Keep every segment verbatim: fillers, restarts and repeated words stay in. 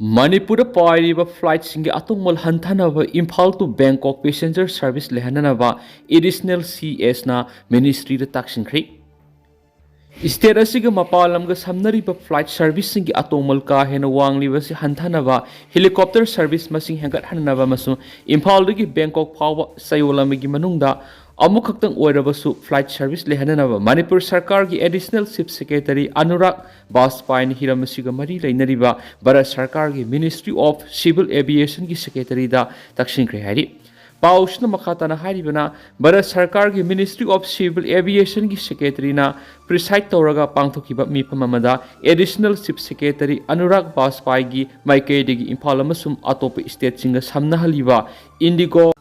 ꯃꯅꯤꯄꯨꯔꯗ ꯄꯥꯏꯔꯤꯕ flightꯁꯤꯡꯒꯤ ꯑꯇꯣꯡꯃꯜ ꯍꯟꯊꯅꯕ Imphal to Bangkok passenger service ꯂꯩꯍꯟꯅꯅꯕ additional CEsꯅ ministryꯗ ꯇꯥꯛꯁꯤꯟꯈ꯭ꯔꯦ꯫ State ꯑꯁꯤꯒ ꯃꯄꯥꯟ ꯂꯝꯒ ꯁꯝꯅꯔꯤꯕ flight serviceꯁꯤꯡꯒꯤ ꯑꯇꯣꯡꯃꯜ ꯀꯥ ꯍꯦꯟꯅ ꯋꯥꯡꯂꯤꯕꯁꯤ ꯍꯟꯊꯅꯕ helicopter service ꯃꯁꯤꯡ ꯍꯦꯟꯒꯠꯍꯟꯅꯕ ꯑꯃꯁꯨꯡ ꯏꯝꯐꯥꯜꯗꯒꯤ ꯕꯦꯡꯀꯣꯛ ꯐꯥꯎꯕ ꯆꯌꯣꯜ ꯑꯃꯒꯤ ꯃꯅꯨꯡꯗ ꯑꯃꯨꯛꯈꯛꯇꯪ ꯑꯣꯏꯔꯕꯁꯨ flight service ꯂꯩꯍꯟꯅꯅꯕ ꯃꯅꯤꯄꯨꯔ ꯁꯔꯀꯥꯔꯒꯤ additional chief secretary ꯑꯅꯨꯔꯥꯒ ꯕꯥꯖꯄꯥꯏꯅ ꯍꯤꯔꯝ ꯑꯁꯤꯒ ꯃꯔꯤ ꯂꯩꯅꯔꯤꯕ ꯚꯥꯔꯠ ꯁꯔꯀꯥꯔꯒꯤ Ministry of Civil Aviationꯒꯤ secretaryꯗ ꯇꯛꯁꯤꯟꯈ꯭ꯔꯦ ꯍꯥꯏꯔꯤ꯫ ꯄꯥꯎꯁꯤꯅ ꯃꯈꯥ ꯇꯥꯅ ꯍꯥꯏꯔꯤꯕꯅ, ꯚꯥꯔꯠ ꯁꯔꯀꯥꯔꯒꯤ Ministry of Civil Aviationꯒꯤ secretaryꯅ preside ꯇꯧꯔꯒ ꯄꯥꯡꯊꯣꯛꯈꯤꯕ ꯃꯤꯐꯝ ꯑꯃꯗ additional chief secretary ꯑꯅꯨꯔꯥꯒ ꯕꯥꯖꯄꯥꯏꯒꯤ ꯃꯥꯏꯀꯩꯗꯒꯤ ꯏꯝꯐꯥꯜ ꯑꯃꯁꯨꯡ ꯑꯇꯣꯞꯄ stateꯁꯤꯡꯒ ꯁꯝꯅꯍꯜꯂꯤꯕ IndiGo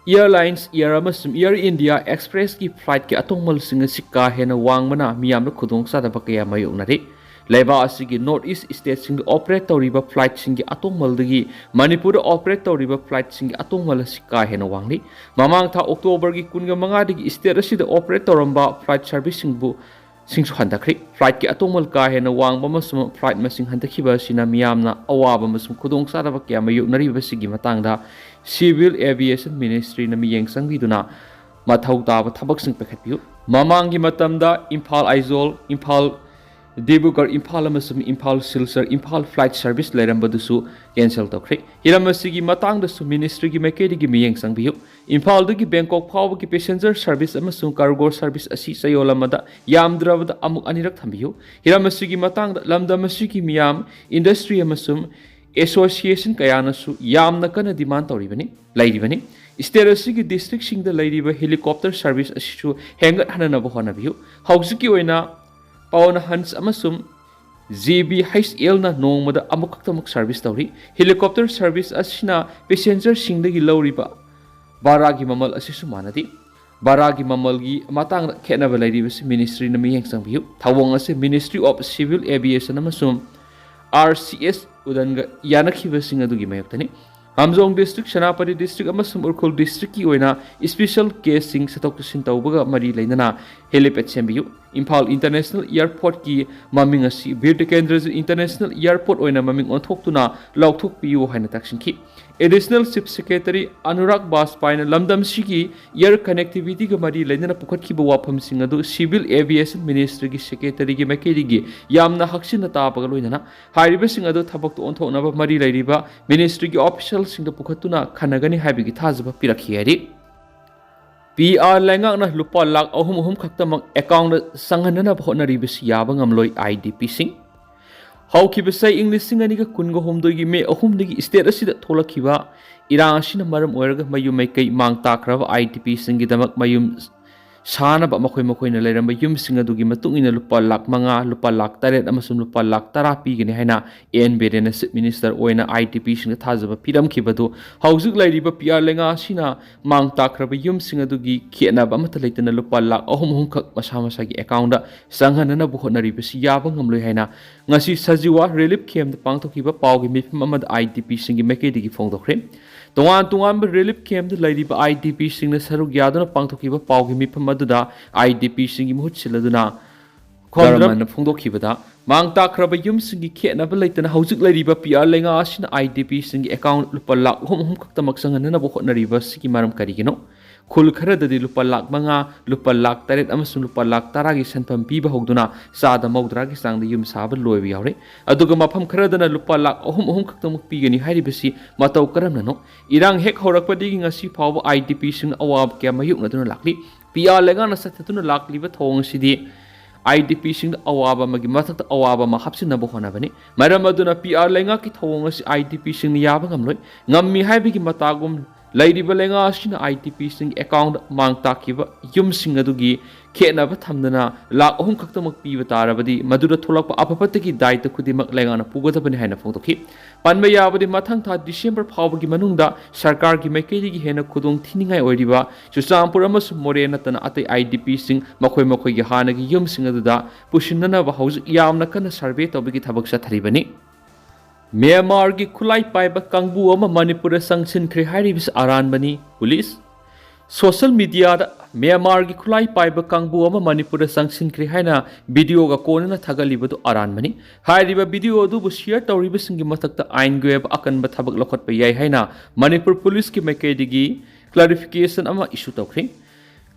Airlines, Air ꯑꯃꯁꯨꯡ Air India Expressꯀꯤ flightꯀꯤ ꯑꯇꯣꯡꯃꯜꯁꯤꯡ ꯑꯁꯤ ꯀꯥ ꯍꯦꯟꯅ ꯋꯥꯡꯕꯅ ꯃꯤꯌꯥꯝꯗ ꯈꯨꯗꯣꯡꯆꯥꯗꯕ ꯀꯌꯥ ꯃꯥꯌꯣꯛꯅꯔꯤ꯫ ꯂꯩꯕꯥꯛ ꯑꯁꯤꯒꯤ North East stateꯁꯤꯡꯗ operate ꯇꯧꯔꯤꯕ flightꯁꯤꯡꯒꯤ ꯑꯇꯣꯡꯃꯜꯗꯒꯤ ꯃꯅꯤꯄꯨꯔꯗ operate ꯇꯧꯔꯤꯕ flightꯁꯤꯡꯒꯤ ꯑꯇꯣꯡꯃꯜ ꯑꯁꯤ ꯀꯥ ꯍꯦꯟꯅ ꯋꯥꯡꯂꯤ꯫ ꯃꯃꯥꯡ ꯊꯥ Octoberꯒꯤ ꯀꯨꯟꯒ ꯃꯉꯥꯗꯒꯤ state ꯑꯁꯤꯗ operate ꯇꯧꯔꯝꯕ flight serviceꯁꯤꯡꯕꯨ ꯁꯤꯡꯁꯨ ꯍꯟꯊꯈ꯭ꯔꯤ꯫ Flightꯀꯤ ꯑꯇꯣꯡꯃꯜ ꯀꯥ ꯍꯦꯟꯅ ꯋꯥꯡꯕ ꯑꯃꯁꯨꯡ flight ꯃꯁꯤꯡ ꯍꯟꯊꯈꯤꯕ ꯑꯁꯤꯅ ꯃꯤꯌꯥꯝꯅ ꯑꯋꯥꯕ ꯑꯃꯁꯨꯡ ꯈꯨꯗꯣꯡꯆꯥꯗꯕ ꯀꯌꯥ ꯃꯥꯌꯣꯛꯅꯔꯤꯕꯁꯤꯒꯤ ꯃꯇꯥꯡꯗ Civil Aviation Ministryꯅ ꯃꯤꯠꯌꯦꯡ ꯆꯪꯕꯤꯗꯨꯅ ꯃꯊꯧ ꯇꯥꯕ ꯊꯕꯛꯁꯤꯡ ꯄꯥꯏꯈꯠꯄꯤꯌꯨ꯫ ꯃꯃꯥꯡꯒꯤ ꯃꯇꯝꯗ ꯏꯝꯐꯥꯜ ꯑꯥꯏꯖꯣꯜ, ꯏꯝꯐꯥꯜ ꯗꯤꯕ꯭ꯔꯨꯒꯔ, ꯏꯝꯐꯥꯜ ꯑꯃꯁꯨꯡ Imphal Silchar, Imphal flight service ꯂꯩꯔꯝꯕꯗꯨꯁꯨ cancel ꯇꯧꯈ꯭ꯔꯦ꯫ ꯍꯤꯔꯝ ꯑꯁꯤꯒꯤ ꯃꯇꯥꯡꯗꯁꯨ ministryꯒꯤ ꯃꯥꯏꯀꯩꯗꯒꯤ ꯃꯤꯠꯌꯦꯡ ꯆꯪꯕꯤꯌꯨ꯫ ꯏꯝꯐꯥꯜꯗꯒꯤ ꯕꯦꯡꯀꯣꯛ ꯐꯥꯎꯕꯒꯤ passenger service ꯑꯃꯁꯨꯡ cargo service ꯑꯁꯤ ꯆꯌꯣꯜ ꯑꯃꯗ ꯌꯥꯝꯗ꯭ꯔꯕꯗ ꯑꯃꯨꯛ ꯑꯅꯤꯔꯛ ꯊꯝꯕꯤꯌꯨ꯫ ꯍꯤꯔꯝ ꯑꯁꯤꯒꯤ ꯃꯇꯥꯡꯗ ꯂꯝꯗꯝ ꯑꯁꯤꯒꯤ ꯃꯤꯌꯥꯝ, industry ꯑꯃꯁꯨꯡ association ꯀꯌꯥꯅꯁꯨ ꯌꯥꯝꯅ ꯀꯟꯅ demand ꯇꯧꯔꯤꯕꯅꯤ, ꯂꯩꯔꯤꯕꯅꯤ꯫ State ꯑꯁꯤꯒꯤ districtꯁꯤꯡꯗ ꯂꯩꯔꯤꯕ helicopter service ꯑꯁꯤꯁꯨ ꯍꯦꯟꯒꯠꯍꯟꯅꯕ ꯍꯣꯠꯅꯕꯤꯌꯨ꯫ ꯍꯧꯖꯤꯛꯀꯤ ꯑꯣꯏꯅ Pawan Hans ꯑꯃꯁꯨꯡ JBHLꯅ ꯅꯣꯡꯃꯗ ꯑꯃꯨꯛꯈꯛꯇꯃꯛ service ꯇꯧꯔꯤ꯫ Helicopter service ꯑꯁꯤꯅ passengerꯁꯤꯡꯗꯒꯤ ꯂꯧꯔꯤꯕ ꯚꯥꯔꯥꯒꯤ ꯃꯃꯜ ꯑꯁꯤꯁꯨ ꯃꯥꯟꯅꯗꯦ꯫ ꯚꯥꯔꯥꯒꯤ ꯃꯃꯜꯒꯤ ꯃꯇꯥꯡꯗ ꯈꯦꯠꯅꯕ ꯂꯩꯔꯤꯕꯁꯤ ministryꯅ ꯃꯤꯠꯌꯦꯡ ꯆꯪꯕꯤꯌꯨ꯫ ꯊꯧꯑꯣꯡ ꯑꯁꯤ Ministry of Civil Aviation ꯑꯃꯁꯨꯡ RCS UDANꯒ ꯌꯥꯅꯈꯤꯕꯁꯤꯡ ꯑꯗꯨꯒꯤ ꯃꯥꯌꯣꯛꯇꯅꯤ꯫ ꯍꯥꯝꯖꯣꯡ district, ꯁꯦꯅꯥꯄꯇꯤ district ꯑꯃꯁꯨꯡ ꯎꯈ꯭ꯔꯨꯜ districtꯀꯤ ꯑꯣꯏꯅ special caseꯁꯤꯡ ꯆꯠꯊꯣꯛ ꯆꯠꯁꯤꯟ ꯇꯧꯕꯒ ꯃꯔꯤ ꯂꯩꯅꯅ helipad ꯁꯦꯝꯕꯤꯌꯨ꯫ ꯏꯝꯐꯥꯜ ꯏꯟꯇꯔꯅꯦꯁꯅꯦꯜ ꯏꯌꯥꯔꯄꯣꯔꯠꯀꯤ ꯃꯃꯤꯡ ꯑꯁꯤ ꯕꯤꯔ ꯇꯤꯀꯦꯟꯗ꯭ꯔꯖꯤꯠ ꯏꯟꯇꯔꯅꯦꯁꯅꯦꯜ ꯏꯌꯥꯔꯄꯣꯔꯠ ꯑꯣꯏꯅ ꯃꯃꯤꯡ ꯑꯣꯟꯊꯣꯛꯇꯨꯅ ꯂꯥꯎꯊꯣꯛꯄꯤꯌꯨ ꯍꯥꯏꯅ ꯇꯛꯁꯤꯟꯈꯤ꯫ Additional chief secretary Anurag ꯕꯥꯖꯄꯥꯏꯅ ꯂꯝꯗꯝꯁꯤꯒꯤ year ꯀꯅꯦꯛꯇꯤꯚꯤꯇꯤꯒ ꯃꯔꯤ ꯂꯩꯅꯅ ꯄꯨꯈꯠꯈꯤꯕ ꯋꯥꯐꯝꯁꯤꯡ ꯑꯗꯨ ꯁꯤꯚꯤꯜ ꯑꯦꯚꯤꯌꯦꯁꯟ ꯃꯤꯅꯤꯁꯇ꯭ꯔꯤꯒꯤ ꯁꯦꯀ꯭ꯔꯦꯇꯔꯤꯒꯤ ꯃꯥꯏꯀꯩꯗꯒꯤ ꯌꯥꯝꯅ ꯍꯛꯆꯤꯟꯅ ꯇꯥꯕꯒ ꯂꯣꯏꯅꯅ ꯍꯥꯏꯔꯤꯕꯁꯤꯡ ꯑꯗꯨ ꯊꯕꯛꯇ ꯑꯣꯟꯊꯣꯛꯅꯕ ꯃꯔꯤ ꯂꯩꯔꯤꯕ ꯃꯤꯅꯤꯁꯇ꯭ꯔꯤꯒꯤ ꯑꯣꯐꯤꯁꯤꯌꯦꯜꯁꯤꯡꯗ ꯄꯨꯈꯠꯇꯨꯅ ꯈꯟꯅꯒꯅꯤ ꯍꯥꯏꯕꯒꯤ ꯊꯥꯖꯕ ꯄꯤꯔꯛꯈꯤ ꯍꯥꯏꯔꯤ꯫ ꯄꯤ ꯑꯥꯔ ꯂꯩꯉꯥꯛꯅ ꯂꯨꯄꯥ ꯂꯥꯈ ꯑꯍꯨꯝ ꯑꯍꯨꯝ ꯈꯛꯇꯃꯛ ꯑꯦꯀꯥꯎꯟꯗ ꯆꯪꯍꯟꯅꯅꯕ ꯍꯣꯠꯅꯔꯤꯕꯁꯤ ꯌꯥꯕ ꯉꯝꯂꯣꯏ꯫ ꯑꯥꯏ ꯗꯤ ꯄꯤꯁꯤꯡ ꯍꯧꯈꯤꯕ ꯆꯍꯤ ꯏꯪ ꯂꯤꯁꯤꯡ ꯑꯅꯤꯒ ꯀꯨꯟꯒ ꯍꯨꯝꯗꯣꯏꯒꯤ ꯃꯦ ꯑꯍꯨꯝꯗꯒꯤ ꯁ꯭ꯇꯦꯠ ꯑꯁꯤꯗ ꯊꯣꯛꯂꯛꯈꯤꯕ ꯏꯔꯥꯡ ꯑꯁꯤꯅ ꯃꯔꯝ ꯑꯣꯏꯔꯒ ꯃꯌꯨꯝ ꯃꯩꯀꯩ ꯃꯥꯡ ꯇꯥꯛꯈ꯭ꯔꯕ ꯑꯥꯏ ꯗꯤ ꯄꯤꯁꯤꯡꯒꯤꯗꯃꯛ ꯃꯌꯨꯝ ꯁꯥꯅꯕ ꯃꯈꯣꯏ ꯃꯈꯣꯏꯅ ꯂꯩꯔꯝꯕ ꯌꯨꯝꯁꯤꯡ ꯑꯗꯨꯒꯤ ꯃꯇꯨꯡ ꯏꯟꯅ ꯂꯨꯄꯥ ꯂꯥꯈ ꯃꯉꯥ, ꯂꯨꯄꯥ ꯂꯥꯈ ꯇꯔꯦꯠ ꯑꯃꯁꯨꯡ ꯂꯨꯄꯥ ꯂꯥꯈ ꯇꯔꯥ ꯄꯤꯒꯅꯤ ꯍꯥꯏꯅ ꯑꯦꯟ ꯕꯤꯔꯦꯟꯅ ꯆꯤꯐ ꯃꯤꯅꯤꯁꯇꯔ ꯑꯣꯏꯅ ꯑꯥꯏ ꯗꯤ ꯄꯤꯁꯤꯡꯗ ꯊꯥꯖꯕ ꯄꯤꯔꯝꯈꯤꯕꯗꯨ ꯍꯧꯖꯤꯛ ꯂꯩꯔꯤꯕ ꯄꯤ ꯑꯥꯔ ꯂꯩꯉꯥꯛ ꯑꯁꯤꯅ ꯃꯥꯡ ꯇꯥꯛꯈ꯭ꯔꯕ ꯌꯨꯝꯁꯤꯡ ꯑꯗꯨꯒꯤ ꯈꯦꯠꯅꯕ ꯑꯃꯠꯇ ꯂꯩꯇꯅ ꯂꯨꯄꯥ ꯂꯥꯈ ꯑꯍꯨꯝ ꯑꯍꯨꯝꯈꯛ ꯃꯁꯥ ꯃꯁꯥꯒꯤ ꯑꯦꯀꯥꯎꯟꯗ ꯆꯪꯍꯟꯅꯅꯕ ꯍꯣꯠꯅꯔꯤꯕꯁꯤ ꯌꯥꯕ ꯉꯝꯂꯣꯏ ꯍꯥꯏꯅ ꯉꯁꯤ ꯁꯖꯤꯋꯥ ꯔꯤꯂꯤꯐ ꯀꯦꯝꯞꯇ ꯄꯥꯡꯊꯣꯛꯈꯤꯕ ꯄꯥꯎꯒꯤ ꯃꯤꯐꯝ ꯑꯃꯗ ꯑꯥꯏ ꯗꯤ ꯄꯤꯁꯤꯡꯒꯤ ꯃꯥꯏꯀꯩꯗꯒꯤ ꯐꯣꯡꯗꯣꯛꯈ꯭ꯔꯦ꯫ ꯇꯣꯉꯥꯟ ꯇꯣꯉꯥꯟꯕ ꯔꯤꯂꯤꯐ ꯀꯦꯝꯞꯇ ꯂꯩꯔꯤꯕ ꯑꯥꯏ ꯗꯤ ꯄꯤꯁꯤꯡꯅ ꯁꯔꯨꯛ ꯌꯥꯗꯨꯅ ꯄꯥꯡꯊꯣꯛꯈꯤꯕ ꯄꯥꯎꯒꯤ ꯃꯤꯐꯝ ꯑꯗꯨꯗ ꯑꯥꯏ ꯗꯤ ꯄꯤꯁꯤꯡꯒꯤ ꯃꯍꯨꯠ ꯁꯤꯜꯂꯗꯨꯅ ꯈ꯭ꯋꯥꯟꯗ꯭ꯔꯝ ꯒꯔꯃꯟꯅ ꯐꯣꯡꯗꯣꯛꯈꯤꯕꯗ, ꯃꯥꯡ ꯇꯥꯛꯈ꯭ꯔꯕ ꯌꯨꯝꯁꯤꯡꯒꯤ ꯈꯦꯠꯅꯕ ꯂꯩꯇꯅ ꯍꯧꯖꯤꯛ ꯂꯩꯔꯤꯕ ꯄꯤ ꯑꯥꯔ ꯂꯩꯉꯥꯛ ꯑꯁꯤꯅ ꯑꯥꯏ ꯗꯤ ꯄꯤꯁꯤꯡꯒꯤ ꯑꯦꯀꯥꯎꯟ ꯂꯨꯄꯥ ꯂꯥꯈ ꯑꯍꯨꯝ ꯑꯍꯨꯝ ꯈꯛꯇꯃꯛ ꯆꯪꯍꯟꯅꯅꯕ ꯍꯣꯠꯅꯔꯤꯕ ꯑꯁꯤꯒꯤ ꯃꯔꯝ ꯀꯔꯤꯒꯤꯅꯣ? ꯈꯨꯜ ꯈꯔꯗꯗꯤ ꯂꯨꯄꯥ ꯂꯥꯈ ꯃꯉꯥ, ꯂꯨꯄꯥ ꯂꯥꯈ ꯇꯔꯦꯠ ꯑꯃꯁꯨꯡ ꯂꯨꯄꯥ ꯂꯥꯈ ꯇꯔꯥꯒꯤ ꯁꯦꯟꯐꯝ ꯄꯤꯕ ꯍꯧꯗꯨꯅ ꯆꯥꯗ ꯃꯧꯗ꯭ꯔꯥꯒꯤ ꯆꯥꯡꯗ ꯌꯨꯝ ꯁꯥꯕ ꯂꯣꯏꯕ ꯌꯥꯎꯔꯦ꯫ ꯑꯗꯨꯒ ꯃꯐꯝ ꯈꯔꯗꯅ ꯂꯨꯄꯥ ꯂꯥꯈ ꯑꯍꯨꯝ ꯑꯍꯨꯝ ꯈꯛꯇꯃꯛ ꯄꯤꯒꯅꯤ ꯍꯥꯏꯔꯤꯕꯁꯤ ꯃꯇꯧ ꯀꯔꯝꯅꯅꯣ? ꯏꯔꯥꯡ ꯍꯦꯛ ꯍꯧꯔꯛꯄꯗꯒꯤ ꯉꯁꯤ ꯐꯥꯎꯕ ꯑꯥꯏ ꯗꯤ ꯄꯤꯁꯤꯡꯅ ꯑꯋꯥꯕ ꯀꯌꯥ ꯃꯥꯌꯣꯛꯅꯗꯨꯅ ꯂꯥꯛꯂꯤ꯫ ꯄꯤ ꯑꯥꯔ ꯂꯩꯉꯥꯛꯅ ꯆꯠꯊꯗꯨꯅ ꯂꯥꯛꯂꯤꯕ ꯊꯧꯑꯣꯡ ꯑꯁꯤꯗꯤ ꯑꯥꯏ ꯗꯤ ꯄꯤꯁꯤꯡꯗ ꯑꯋꯥꯕ ꯑꯃꯒꯤ ꯃꯊꯛꯇ ꯑꯋꯥꯕ ꯑꯃ ꯍꯥꯞꯆꯤꯟꯅꯕ ꯍꯣꯠꯅꯕꯅꯤ꯫ ꯃꯔꯝ ꯑꯗꯨꯅ ꯄꯤ ꯑꯥꯔ ꯂꯩꯉꯥꯛꯀꯤ ꯊꯧꯑꯣꯡ ꯑꯁꯤ ꯑꯥꯏ ꯗꯤ ꯄꯤꯁꯤꯡꯅ ꯌꯥꯕ ꯉꯝꯂꯣꯏ꯫ ꯉꯝꯃꯤ ꯍꯥꯏꯕꯒꯤ ꯃꯇꯥꯒꯨꯝ ꯂꯩꯔꯤꯕ ꯂꯩꯉꯥꯛ ꯑꯁꯤꯅ ꯑꯥꯏ ꯗꯤ ꯄꯤꯁꯤꯡꯒꯤ ꯑꯦꯀꯥꯎꯟꯗ ꯃꯥꯡ ꯇꯥꯛꯈꯤꯕ ꯌꯨꯝꯁꯤꯡ ꯑꯗꯨꯒꯤ ꯈꯦꯠꯅꯕ ꯊꯝꯗꯅ ꯂꯥꯈ ꯑꯍꯨꯝ ꯈꯛꯇꯃꯛ ꯄꯤꯕ ꯇꯥꯔꯕꯗꯤ ꯃꯗꯨꯗ ꯊꯣꯛꯂꯛꯄ ꯑꯐ ꯐꯠꯇꯒꯤ ꯗꯥꯏꯇ ꯈꯨꯗꯤꯡꯃꯛ ꯂꯩꯉꯥꯛꯅ ꯄꯨꯒꯗꯕꯅꯤ ꯍꯥꯏꯅ ꯐꯣꯡꯗꯣꯛꯈꯤ꯫ ꯄꯟꯕ ꯌꯥꯕꯗꯤ ꯃꯊꯪ ꯊꯥ ꯗꯤꯁꯦꯝꯕꯔ ꯐꯥꯎꯕꯒꯤ ꯃꯅꯨꯡꯗ ꯁꯔꯀꯥꯔꯒꯤ ꯃꯥꯏꯀꯩꯗꯒꯤ ꯍꯦꯟꯅ ꯈꯨꯗꯣꯡ ꯊꯤꯅꯤꯡꯉꯥꯏ ꯑꯣꯏꯔꯤꯕ ꯆꯨꯔꯆꯥꯟꯄꯨꯔ ꯑꯃꯁꯨꯡ ꯃꯣꯔꯦ ꯅꯠꯇꯅ ꯑꯇꯩ ꯑꯥꯏ ꯗꯤ ꯄꯤꯁꯤꯡ ꯃꯈꯣꯏ ꯃꯈꯣꯏꯒꯤ ꯍꯥꯟꯅꯒꯤ ꯌꯨꯝꯁꯤꯡ ꯑꯗꯨꯗ ꯄꯨꯁꯤꯟꯅꯅꯕ ꯍꯧꯖꯤꯛ ꯌꯥꯝꯅ ꯀꯟꯅ ꯁꯔꯚꯦ ꯇꯧꯕꯒꯤ ꯊꯕꯛ ꯆꯠꯊꯔꯤꯕꯅꯤ꯫ ꯃ꯭ꯌꯥꯟꯃꯥꯔꯒꯤ ꯈꯨꯠꯂꯥꯏ ꯄꯥꯏꯕ ꯀꯥꯡꯕꯨ ꯑꯃ ꯃꯅꯤꯄꯨꯔꯗ ꯆꯪꯁꯤꯟꯈ꯭ꯔꯦ ꯍꯥꯏꯔꯤꯕꯁꯤ ꯑꯔꯥꯟꯕꯅꯤ꯫ ꯄꯨꯂꯤꯁ ꯁꯣꯁꯤꯌꯦꯜ ꯃꯤꯗꯤꯌꯥꯗ ꯃ꯭ꯌꯥꯟꯃꯥꯔꯒꯤ ꯈꯨꯠꯂꯥꯏ ꯄꯥꯏꯕ ꯀꯥꯡꯕꯨ ꯑꯃ ꯃꯅꯤꯄꯨꯔꯗ ꯆꯪꯁꯤꯟꯈ꯭ꯔꯦ ꯍꯥꯏꯅ ꯚꯤꯗꯤꯑꯣꯒ ꯀꯣꯟꯅꯅ ꯊꯥꯒꯠꯂꯤꯕꯗꯨ ꯑꯔꯥꯟꯕꯅꯤ꯫ ꯍꯥꯏꯔꯤꯕ ꯚꯤꯗꯤꯑꯣ ꯑꯗꯨꯕꯨ ꯁꯤꯌꯔ ꯇꯧꯔꯤꯕꯁꯤꯡꯒꯤ ꯃꯊꯛꯇ ꯑꯥꯏꯟꯒꯤ ꯑꯣꯏꯕ ꯑꯀꯟꯕ ꯊꯕꯛ ꯂꯧꯈꯠꯄ ꯌꯥꯏ ꯍꯥꯏꯅ ꯃꯅꯤꯄꯨꯔ ꯄꯨꯂꯤꯁꯀꯤ ꯃꯥꯏꯀꯩꯗꯒꯤ ꯀ꯭ꯂꯥꯔꯤꯐꯤꯀꯦꯁꯟ ꯑꯃ ꯏꯁꯨ ꯇꯧꯈ꯭ꯔꯤ꯫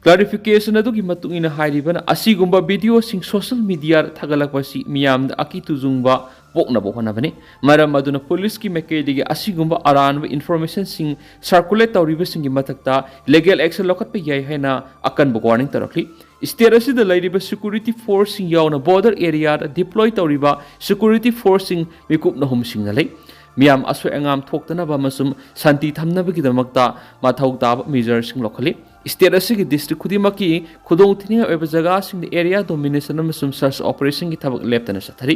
ꯀ꯭ꯂꯥꯔꯤꯐꯤꯀꯦꯁꯟ ꯑꯗꯨꯒꯤ ꯃꯇꯨꯡ ꯏꯟꯅ ꯍꯥꯏꯔꯤꯕꯅ ꯑꯁꯤꯒꯨꯝꯕ ꯚꯤꯗꯤꯑꯣꯁꯤꯡ ꯁꯣꯁꯤꯌꯦꯜ ꯃꯤꯗꯤꯌꯥꯗ ꯊꯥꯒꯠꯂꯛꯄ ꯑꯁꯤ ꯃꯤꯌꯥꯝꯗ ꯑꯀꯤ ꯇꯨꯖꯨꯡꯕ ꯄꯣꯛꯅꯕ ꯍꯣꯠꯅꯕꯅꯤ꯫ ꯃꯔꯝ ꯑꯗꯨꯅ ꯄꯨꯂꯤꯁꯀꯤ ꯃꯥꯏꯀꯩꯗꯒꯤ ꯑꯁꯤꯒꯨꯝꯕ ꯑꯔꯥꯟꯕ ꯏꯟꯐꯣꯔꯃꯦꯁꯟꯁꯤꯡ ꯁꯔꯀꯨꯂꯦꯠ ꯇꯧꯔꯤꯕꯁꯤꯡꯒꯤ ꯃꯊꯛꯇ ꯂꯤꯒꯦꯜ ꯑꯦꯛꯁꯟ ꯂꯧꯈꯠꯄ ꯌꯥꯏ ꯍꯥꯏꯅ ꯑꯀꯟꯕ ꯋꯥꯔꯅꯤꯡ ꯇꯧꯔꯛꯂꯤ꯫ ꯁ꯭ꯇꯦꯠ ꯑꯁꯤꯗ ꯂꯩꯔꯤꯕ ꯁꯦꯀ꯭ꯌꯨꯔꯤꯇꯤ ꯐꯣꯔꯁꯁꯤꯡ ꯌꯥꯎꯅ ꯕꯣꯔꯗꯔ ꯑꯦꯔꯤꯌꯥꯗ ꯗꯤꯄ꯭ꯂꯣꯏ ꯇꯧꯔꯤꯕ ꯁꯦꯀ꯭ꯌꯨꯔꯤꯇꯤ ꯐꯣꯔꯁꯁꯤꯡ ꯃꯤꯀꯨꯞ ꯅꯍꯨꯝꯁꯤꯡꯅ ꯂꯩ꯫ ꯃꯤꯌꯥꯝ ꯑꯁꯣꯏ ꯑꯉꯥꯝ ꯊꯣꯛꯇꯅꯕ ꯑꯃꯁꯨꯡ ꯁꯥꯟꯇꯤ ꯊꯝꯅꯕꯒꯤꯗꯃꯛꯇ ꯃꯊꯧ ꯇꯥꯕ ꯃꯤꯖꯔꯁꯤꯡ ꯂꯧꯈꯠꯂꯤ꯫ ꯁ꯭ꯇꯦꯠ ꯑꯁꯤꯒꯤ ꯗꯤꯁꯇ꯭ꯔꯤꯛ ꯈꯨꯗꯤꯡꯃꯛꯀꯤ ꯈꯨꯗꯣꯡꯊꯤꯅꯤꯡꯉꯥꯏ ꯑꯣꯏꯕ ꯖꯒꯥꯁꯤꯡꯗ ꯑꯦꯔꯤꯌꯥ ꯗꯣꯃꯤꯅꯦꯁꯟ ꯑꯃꯁꯨꯡ ꯁꯔꯆ ꯑꯣꯄꯔꯦꯁꯟꯒꯤ ꯊꯕꯛ ꯂꯦꯞꯇꯅ ꯆꯠꯊꯔꯤ꯫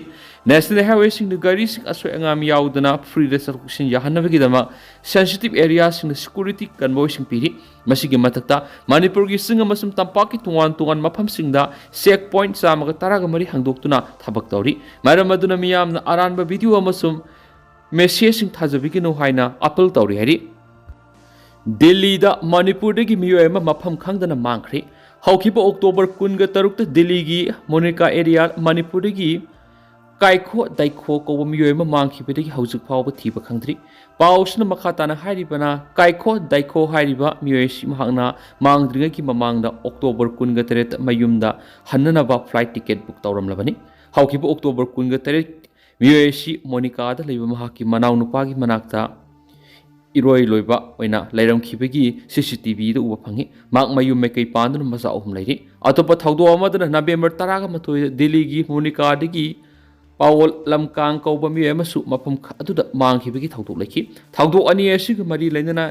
ꯅꯦꯁꯅꯦꯜ ꯍꯥꯏꯋꯦꯁꯤꯡꯗ ꯒꯥꯔꯤꯁꯤꯡ ꯑꯁꯣꯏ ꯑꯉꯥꯝ ꯌꯥꯎꯗꯅ ꯐ꯭ꯔꯤꯗ ꯆꯠꯊꯣꯛ ꯆꯠꯁꯤꯟ ꯌꯥꯍꯟꯅꯕꯒꯤꯗꯃꯛ ꯁꯦꯟꯁꯤꯇꯤꯚ ꯑꯦꯔꯤꯌꯥꯁꯤꯡꯗ ꯁꯦꯀ꯭ꯌꯨꯔꯤꯇꯤ ꯀꯟꯚꯣꯏꯁꯤꯡ ꯄꯤꯔꯤ꯫ ꯃꯁꯤꯒꯤ ꯃꯊꯛꯇ ꯃꯅꯤꯄꯨꯔꯒꯤ ꯆꯤꯡ ꯑꯃꯁꯨꯡ ꯇꯝꯄꯥꯛꯀꯤ ꯇꯣꯉꯥꯟ ꯇꯣꯉꯥꯟꯕ ꯃꯐꯝꯁꯤꯡꯗ ꯆꯦꯛ ꯄꯣꯏꯟꯠ ꯆꯥꯝꯃꯒ ꯇꯔꯥꯒ ꯃꯔꯤ ꯍꯥꯡꯗꯣꯛꯇꯨꯅ ꯊꯕꯛ ꯇꯧꯔꯤ꯫ ꯃꯔꯝ ꯑꯗꯨꯅ ꯃꯤꯌꯥꯝꯅ ꯑꯔꯥꯟꯕ ꯚꯤꯗꯤꯑꯣ ꯑꯃꯁꯨꯡ ꯃꯦꯁꯦꯖꯁꯤꯡ ꯊꯥꯖꯕꯤꯒꯅꯨ ꯍꯥꯏꯅ ꯑꯥꯄꯤꯜ ꯇꯧꯔꯤ ꯍꯥꯏꯔꯤ꯫ ꯗꯤꯜꯂꯤꯗ ꯃꯅꯤꯄꯨꯔꯗꯒꯤ ꯃꯤꯑꯣꯏ ꯑꯃ ꯃꯐꯝ ꯈꯪꯗꯅ ꯃꯥꯡꯈ꯭ꯔꯦ꯫ ꯍꯧꯈꯤꯕ ꯑꯣꯛꯇꯣꯕꯔ ꯀꯨꯟꯒ ꯇꯔꯨꯛꯇ ꯗꯤꯜꯂꯤꯒꯤ ꯃꯣꯅꯤꯀꯥ ꯑꯦꯔꯤꯌꯥ ꯃꯅꯤꯄꯨꯔꯗꯒꯤ ꯀꯥꯏꯈꯣ ꯗꯥꯏꯈꯣ ꯀꯧꯕ ꯃꯤꯑꯣꯏ ꯑꯃ ꯃꯥꯡꯈꯤꯕꯗꯒꯤ ꯍꯧꯖꯤꯛ ꯐꯥꯎꯕ ꯊꯤꯕ ꯈꯪꯗ꯭ꯔꯤ꯫ ꯄꯥꯎꯁꯤꯅ ꯃꯈꯥ ꯇꯥꯅ ꯍꯥꯏꯔꯤꯕꯅ, ꯀꯥꯏꯈꯣ ꯗꯥꯏꯈꯣ ꯍꯥꯏꯔꯤꯕ ꯃꯤꯑꯣꯏ ꯑꯁꯤ ꯃꯍꯥꯛꯅ ꯃꯥꯡꯗ꯭ꯔꯤꯉꯩꯒꯤ ꯃꯃꯥꯡꯗ ꯑꯣꯛꯇꯣꯕꯔ ꯀꯨꯟꯒ ꯇꯔꯦꯠꯇ ꯃꯌꯨꯝꯗ ꯍꯟꯅꯅꯕ ꯐ꯭ꯂꯥꯏꯠ ꯇꯤꯀꯦꯠ ꯕꯨꯛ ꯇꯧꯔꯝꯂꯕꯅꯤ꯫ ꯍꯧꯈꯤꯕ ꯑꯣꯛꯇꯣꯕꯔ ꯀꯨꯟꯒ ꯇꯔꯦꯠ ꯃꯤꯑꯣꯏ ꯑꯁꯤ ꯃꯣꯅꯤꯀꯥꯗ ꯂꯩꯕ ꯃꯍꯥꯛꯀꯤ ꯃꯅꯥꯎꯅꯨꯄꯥꯒꯤ ꯃꯅꯥꯛꯇ ꯏꯔꯣꯏ ꯂꯣꯏꯕ ꯑꯣꯏꯅ ꯂꯩꯔꯝꯈꯤꯕꯒꯤ ꯁꯤ ꯁꯤ ꯇꯤ ꯚꯤꯗ ꯎꯕ ꯐꯪꯉꯤ꯫ ꯃꯍꯥꯛ ꯃꯌꯨꯝ ꯃꯀꯩ ꯄꯥꯟꯗꯨꯅ ꯃꯆꯥ ꯑꯍꯨꯝ ꯂꯩꯔꯤ꯫ ꯑꯇꯣꯞꯄ ꯊꯧꯗꯣꯛ ꯑꯃꯗꯅ ꯅꯕꯦꯝꯕꯔ ꯇꯔꯥꯒ ꯃꯥꯊꯣꯏꯗ ꯗꯤꯜꯂꯤꯒꯤ ꯃꯣꯅꯤꯀꯥꯗꯒꯤ ꯄꯥꯋꯣꯜ ꯂꯝꯀꯥꯡ ꯀꯧꯕ ꯃꯤꯑꯣꯏ ꯑꯃꯁꯨ ꯃꯐꯝ ꯈ-, ꯑꯗꯨꯗ ꯃꯥꯡꯈꯤꯕꯒꯤ ꯊꯧꯗꯣꯛ ꯂꯩꯈꯤ꯫ ꯊꯧꯗꯣꯛ ꯑꯅꯤ ꯑꯁꯤꯒ ꯃꯔꯤ ꯂꯩꯅꯅ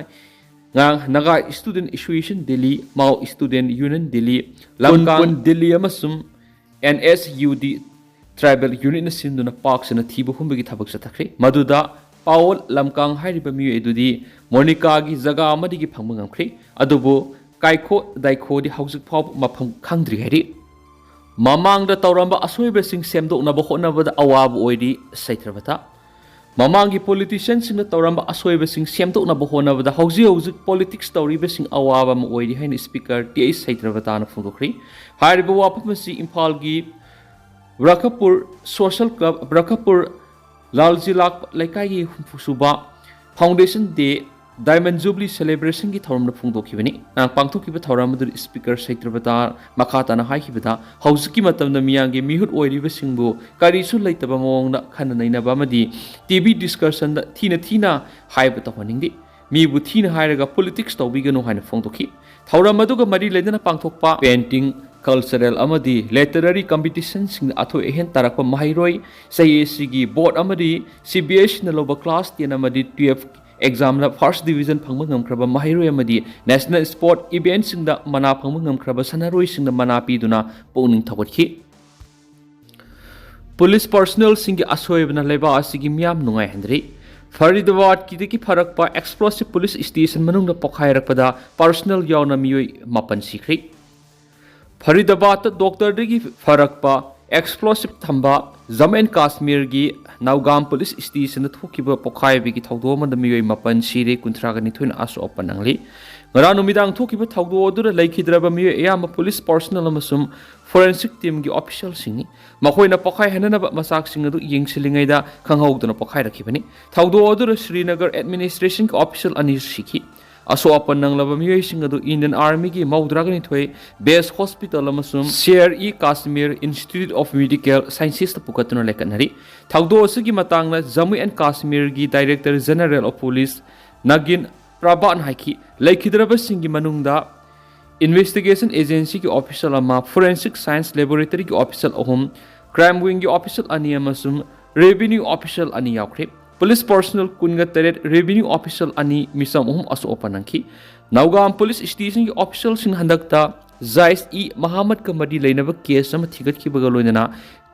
ꯉꯔꯥꯡ Naga student association Delhi, Mao student union Delhi, Lamkang Delhi ꯑꯃꯁꯨꯡ N S U D tribal ꯌꯨꯅꯤꯠꯅ ꯁꯤꯟꯗꯨꯅ ꯄꯥꯛ ꯆꯥꯎꯅ ꯊꯤꯕ ꯍꯨꯝꯕꯒꯤ ꯊꯕꯛ ꯆꯠꯊꯈ꯭ꯔꯦ꯫ ꯃꯗꯨꯗ ꯄꯥꯋꯣꯜ ꯂꯝꯀꯥꯡ ꯍꯥꯏꯔꯤꯕ ꯃꯤꯑꯣꯏ ꯑꯗꯨꯗꯤ ꯃꯣꯅꯤꯀꯥꯒꯤ ꯖꯒꯥ ꯑꯃꯗꯒꯤ ꯐꯪꯕ ꯉꯝꯈ꯭ꯔꯦ꯫ ꯑꯗꯨꯕꯨ ꯀꯥꯏꯈꯣ ꯗꯥꯏꯈꯣꯗꯤ ꯍꯧꯖꯤꯛ ꯐꯥꯎꯕ ꯃꯐꯝ ꯈꯪꯗ꯭ꯔꯤ ꯍꯥꯏꯔꯤ꯫ ꯃꯃꯥꯡꯗ ꯇꯧꯔꯝꯕ ꯑꯁꯣꯏꯕꯁꯤꯡ ꯁꯦꯝꯗꯣꯛꯅꯕ ꯍꯣꯠꯅꯕꯗ ꯑꯋꯥꯕ ꯑꯣꯏꯔꯤ ꯁꯩꯊ꯭ꯔꯕꯇꯥ꯫ ꯃꯃꯥꯡꯒꯤ ꯄꯣꯂꯤꯇꯤꯁꯤꯌꯟꯁꯤꯡꯅ ꯇꯧꯔꯝꯕ ꯑꯁꯣꯏꯕꯁꯤꯡ ꯁꯦꯝꯗꯣꯛꯅꯕ ꯍꯣꯠꯅꯕꯗ ꯍꯧꯖꯤꯛ ꯍꯧꯖꯤꯛ ꯄꯣꯂꯤꯇꯤꯛꯁ ꯇꯧꯔꯤꯕꯁꯤꯡ ꯑꯋꯥꯕ ꯑꯃ ꯑꯣꯏꯔꯤ ꯍꯥꯏꯅ ꯁ꯭ꯄꯤꯀꯔ ꯇꯤ ꯑꯩꯆ ꯁꯩꯇ꯭ꯔꯕꯇꯥꯅ ꯐꯣꯡꯗꯣꯛꯈ꯭ꯔꯤ꯫ ꯍꯥꯏꯔꯤꯕ ꯋꯥꯐꯝ ꯑꯁꯤ ꯏꯝꯐꯥꯜꯒꯤ ꯕ꯭ꯔꯈꯄꯨꯔ ꯁꯣꯁꯦꯜ ꯀ꯭ꯂꯕ, ꯕ꯭ꯔꯈꯄꯨꯔ ꯂꯥꯜꯖꯤꯂꯥꯛ ꯂꯩꯀꯥꯏꯒꯤ ꯍꯨꯝꯐꯨ ꯁꯨꯕ ꯐꯥꯎꯟꯗꯦꯁꯟ ꯗꯦ ꯗꯥꯏꯃꯟ ꯖꯨꯕꯂꯤ ꯁꯦꯂꯦꯕ꯭ꯔꯦꯁꯟꯒꯤ ꯊꯧꯔꯝꯗ ꯐꯣꯡꯗꯣꯛꯈꯤꯕꯅꯤ꯫ ꯉꯔꯥꯡ ꯄꯥꯡꯊꯣꯛꯈꯤꯕ ꯊꯧꯔꯝ ꯑꯗꯨꯗ ꯁ꯭ꯄꯤꯀꯔ ꯁꯩꯇ꯭ꯔꯕꯇꯥ ꯃꯈꯥ ꯇꯥꯅ ꯍꯥꯏꯈꯤꯕꯗ, ꯍꯧꯖꯤꯛꯀꯤ ꯃꯇꯝꯗ ꯃꯤꯌꯥꯝꯒꯤ ꯃꯤꯍꯨꯠ ꯑꯣꯏꯔꯤꯕꯁꯤꯡꯕꯨ ꯀꯔꯤꯁꯨ ꯂꯩꯇꯕ ꯃꯑꯣꯡꯗ ꯈꯟꯅ ꯅꯩꯅꯕ ꯑꯃꯗꯤ ꯇꯤ ꯚꯤ ꯗꯤꯁꯀꯁꯟꯗ ꯊꯤꯅ ꯊꯤꯅ ꯍꯥꯏꯕ ꯇꯧꯍꯟꯅꯤꯡꯗꯦ꯫ ꯃꯤꯕꯨ ꯊꯤꯅ ꯍꯥꯏꯔꯒ ꯄꯣꯂꯤꯇꯤꯛꯁ ꯇꯧꯕꯤꯒꯅꯨ ꯍꯥꯏꯅ ꯐꯣꯡꯗꯣꯛꯈꯤ꯫ ꯊꯧꯔꯝ ꯑꯗꯨꯒ ꯃꯔꯤ ꯂꯩꯅꯅ ꯄꯥꯡꯊꯣꯛꯄ ꯄꯦꯟꯇꯤꯡ, ꯀꯜꯆꯔꯦꯜ ꯑꯃꯗꯤ ꯂꯦꯇꯔꯔꯤ ꯀꯝꯄꯤꯇꯤꯁꯟꯁꯤꯡꯗ ꯑꯊꯣꯏ ꯑꯍꯦꯟ ꯇꯥꯔꯛꯄ ꯃꯍꯩꯔꯣꯏ, ꯁꯤ ꯑꯦ ꯁꯤꯒꯤ ꯕꯣꯔꯗ ꯑꯃꯗꯤ ꯁꯤ ꯕꯤ ꯑꯦꯁ ꯏꯅ ꯂꯧꯕ ꯀ꯭ꯂꯥꯁ ꯇꯦꯟ ꯑꯃꯗꯤ ꯇꯨꯌꯦꯜꯐ ꯑꯦꯛꯖꯥꯝꯗ ꯐꯥꯔꯁ ꯗꯤꯕꯤꯖꯟ ꯐꯪꯕ ꯉꯝꯈ꯭ꯔꯕ ꯃꯍꯩꯔꯣꯏ ꯑꯃꯗꯤ ꯅꯦꯁꯅꯦꯜ ꯁ꯭ꯄꯣꯔꯠ ꯏꯚꯦꯟꯠꯁꯤꯡꯗ ꯃꯅꯥ ꯐꯪꯕ ꯉꯝꯈ꯭ꯔꯕ ꯁꯥꯟꯅꯔꯣꯏꯁꯤꯡꯗ ꯃꯅꯥ ꯄꯤꯗꯨꯅ ꯄꯨꯛꯅꯤꯡ ꯊꯧꯒꯠꯈꯤ꯫ ꯄꯨꯂꯤꯁ ꯄꯔꯁꯣꯅꯦꯜꯁꯤꯡꯒꯤ ꯑꯁꯣꯏꯕꯅ ꯂꯩꯕꯥꯛ ꯑꯁꯤꯒꯤ ꯃꯤꯌꯥꯝ ꯅꯨꯡꯉꯥꯏꯍꯟꯗ꯭ꯔꯤ꯫ ꯐꯔꯤꯗꯥꯕꯥꯗꯀꯤꯗꯒꯤ ꯐꯔꯛꯄ ꯑꯦꯛꯁꯄ꯭ꯂꯣꯁꯤꯞ ꯄꯨꯂꯤꯁ ꯁ꯭ꯇꯦꯁꯟ ꯃꯅꯨꯡꯗ ꯄꯣꯈꯥꯏꯔꯛꯄꯗ ꯄꯔꯁꯣꯅꯦꯜ ꯌꯥꯎꯅ ꯃꯤꯑꯣꯏ ꯃꯥꯄꯟ ꯁꯤꯈ꯭ꯔꯤ꯫ ꯐꯔꯤꯗꯥꯕꯥꯗꯇ ꯗꯣꯛꯇꯔꯗꯒꯤ ꯐꯔꯛꯄ ꯑꯦꯛꯁꯄ꯭ꯂꯣꯁꯤꯞ ꯊꯝꯕ ꯖꯝꯃꯨ ꯑꯦꯟ ꯀꯥꯁꯃꯤꯔꯒꯤ ꯅꯧꯒꯥꯝ ꯄꯨꯂꯤꯁ ꯁ꯭ꯇꯦꯁꯟꯗ ꯊꯣꯛꯈꯤꯕ ꯄꯣꯈꯥꯏꯕꯒꯤ ꯊꯧꯗꯣꯛ ꯑꯃꯗ ꯃꯤꯑꯣꯏ ꯃꯥꯄꯟ ꯁꯤꯔꯦ, ꯀꯨꯟꯊ꯭ꯔꯥꯒ ꯅꯤꯊꯣꯏꯅ ꯑꯁꯣꯛ ꯑꯄꯟ ꯅꯪꯂꯤ꯫ ꯉꯔꯥꯡ ꯅꯨꯃꯤꯗꯥꯡ ꯊꯣꯛꯈꯤꯕ ꯊꯧꯗꯣꯛ ꯑꯗꯨꯗ ꯂꯩꯈꯤꯗ꯭ꯔꯕ ꯃꯤꯑꯣꯏ ꯑꯌꯥꯝꯕ ꯄꯨꯂꯤꯁ ꯄꯔꯁꯣꯅꯦꯜ ꯑꯃꯁꯨꯡ ꯐꯣꯔꯦꯟꯁꯤꯛ ꯇꯤꯝꯒꯤ ꯑꯣꯐꯤꯁꯤꯌꯦꯜꯁꯤꯡꯅꯤ꯫ ꯃꯈꯣꯏꯅ ꯄꯣꯈꯥꯏꯍꯟꯅꯅꯕ ꯃꯆꯥꯛꯁꯤꯡ ꯑꯗꯨ ꯌꯦꯡꯁꯤꯜꯂꯤꯉꯩꯗ ꯈꯪꯍꯧꯗꯅ ꯄꯣꯈꯥꯏꯔꯛꯈꯤꯕꯅꯤ꯫ ꯊꯧꯗꯣꯛ ꯑꯗꯨꯗ ꯁ꯭ꯔꯤꯅꯒꯔ ꯑꯦꯗꯃꯤꯅꯤꯁꯇ꯭ꯔꯦꯁꯟꯒꯤ ꯑꯣꯐꯤꯁꯤꯌꯦꯜ ꯑꯅꯤ ꯁꯤꯈꯤ꯫ ꯑꯁꯣꯛ ꯑꯄꯟ ꯅꯪꯂꯕ ꯃꯤꯑꯣꯏꯁꯤꯡ ꯑꯗꯨ ꯏꯟꯗꯤꯌꯟ ꯑꯥꯔꯃꯤꯒꯤ ꯃꯧꯗ꯭ꯔꯥꯒ ꯅꯤꯊꯣꯏ ꯕꯦꯁ ꯍꯣꯁꯄꯤꯇꯥꯜ ꯑꯃꯁꯨꯡ Sher i Kashmir institute of medical ꯁꯥꯏꯟꯁꯦꯁꯇ ꯄꯨꯈꯠꯇꯨꯅ ꯂꯩꯈꯠꯅꯔꯤ꯫ ꯊꯧꯗꯣꯛ ꯑꯁꯤꯒꯤ ꯃꯇꯥꯡꯗ ꯖꯝꯃꯨ ꯑꯦꯟ ꯀꯥꯁꯃꯤꯔꯒꯤ director general of police Nalin ꯄ꯭ꯔꯚꯥꯠꯅ ꯍꯥꯏꯈꯤ, ꯂꯩꯈꯤꯗ꯭ꯔꯕꯁꯤꯡꯒꯤ ꯃꯅꯨꯡꯗ ꯏꯟꯚꯦꯁꯇꯤꯒꯦꯁꯟ ꯑꯦꯖꯦꯟꯁꯤꯒꯤ ꯑꯣꯐꯤꯁꯤꯌꯦꯜ ꯑꯃ, ꯐꯣꯔꯦꯟꯁꯤꯛ ꯁꯥꯏꯟꯁ ꯂꯦꯕꯣꯔꯦꯇꯔꯤꯒꯤ ꯑꯣꯐꯤꯁꯤꯌꯦꯜ ꯑꯍꯨꯝ, ꯀ꯭ꯔꯥꯏꯝ ꯋꯤꯡꯒꯤ ꯑꯣꯐꯤꯁꯤꯌꯦꯜ ꯑꯅꯤ ꯑꯃꯁꯨꯡ ꯔꯦꯚꯤꯅ꯭ꯌꯨ ꯑꯣꯐꯤꯁꯤꯌꯦꯜ ꯑꯅꯤ ꯌꯥꯎꯈ꯭ꯔꯦ꯫ ꯄꯨꯂꯤꯁ ꯄꯔꯁꯣꯅꯦꯜ ꯀꯨꯟꯒ ꯇꯔꯦꯠ, ꯔꯦꯚꯤꯅ꯭ꯌꯨ ꯑꯣꯐꯤꯁꯤꯌꯦꯜ ꯑꯅꯤ, ꯃꯤꯆꯝ ꯑꯍꯨꯝ ꯑꯁꯣꯛ ꯑꯄꯟ ꯅꯪꯈꯤ꯫ ꯅꯧꯒꯥꯝ ꯄꯨꯂꯤꯁ ꯁ꯭ꯇꯦꯁꯟꯒꯤ ꯑꯣꯐꯤꯁꯤꯌꯦꯜꯁꯤꯡꯅ ꯍꯟꯗꯛꯇ ꯖꯥꯏꯁ ꯏ ꯃꯍꯥꯃꯗꯀ ꯃꯔꯤ ꯂꯩꯅꯕ ꯀꯦꯁ ꯑꯃ ꯊꯤꯒꯠꯈꯤꯕꯒ ꯂꯣꯏꯅꯅ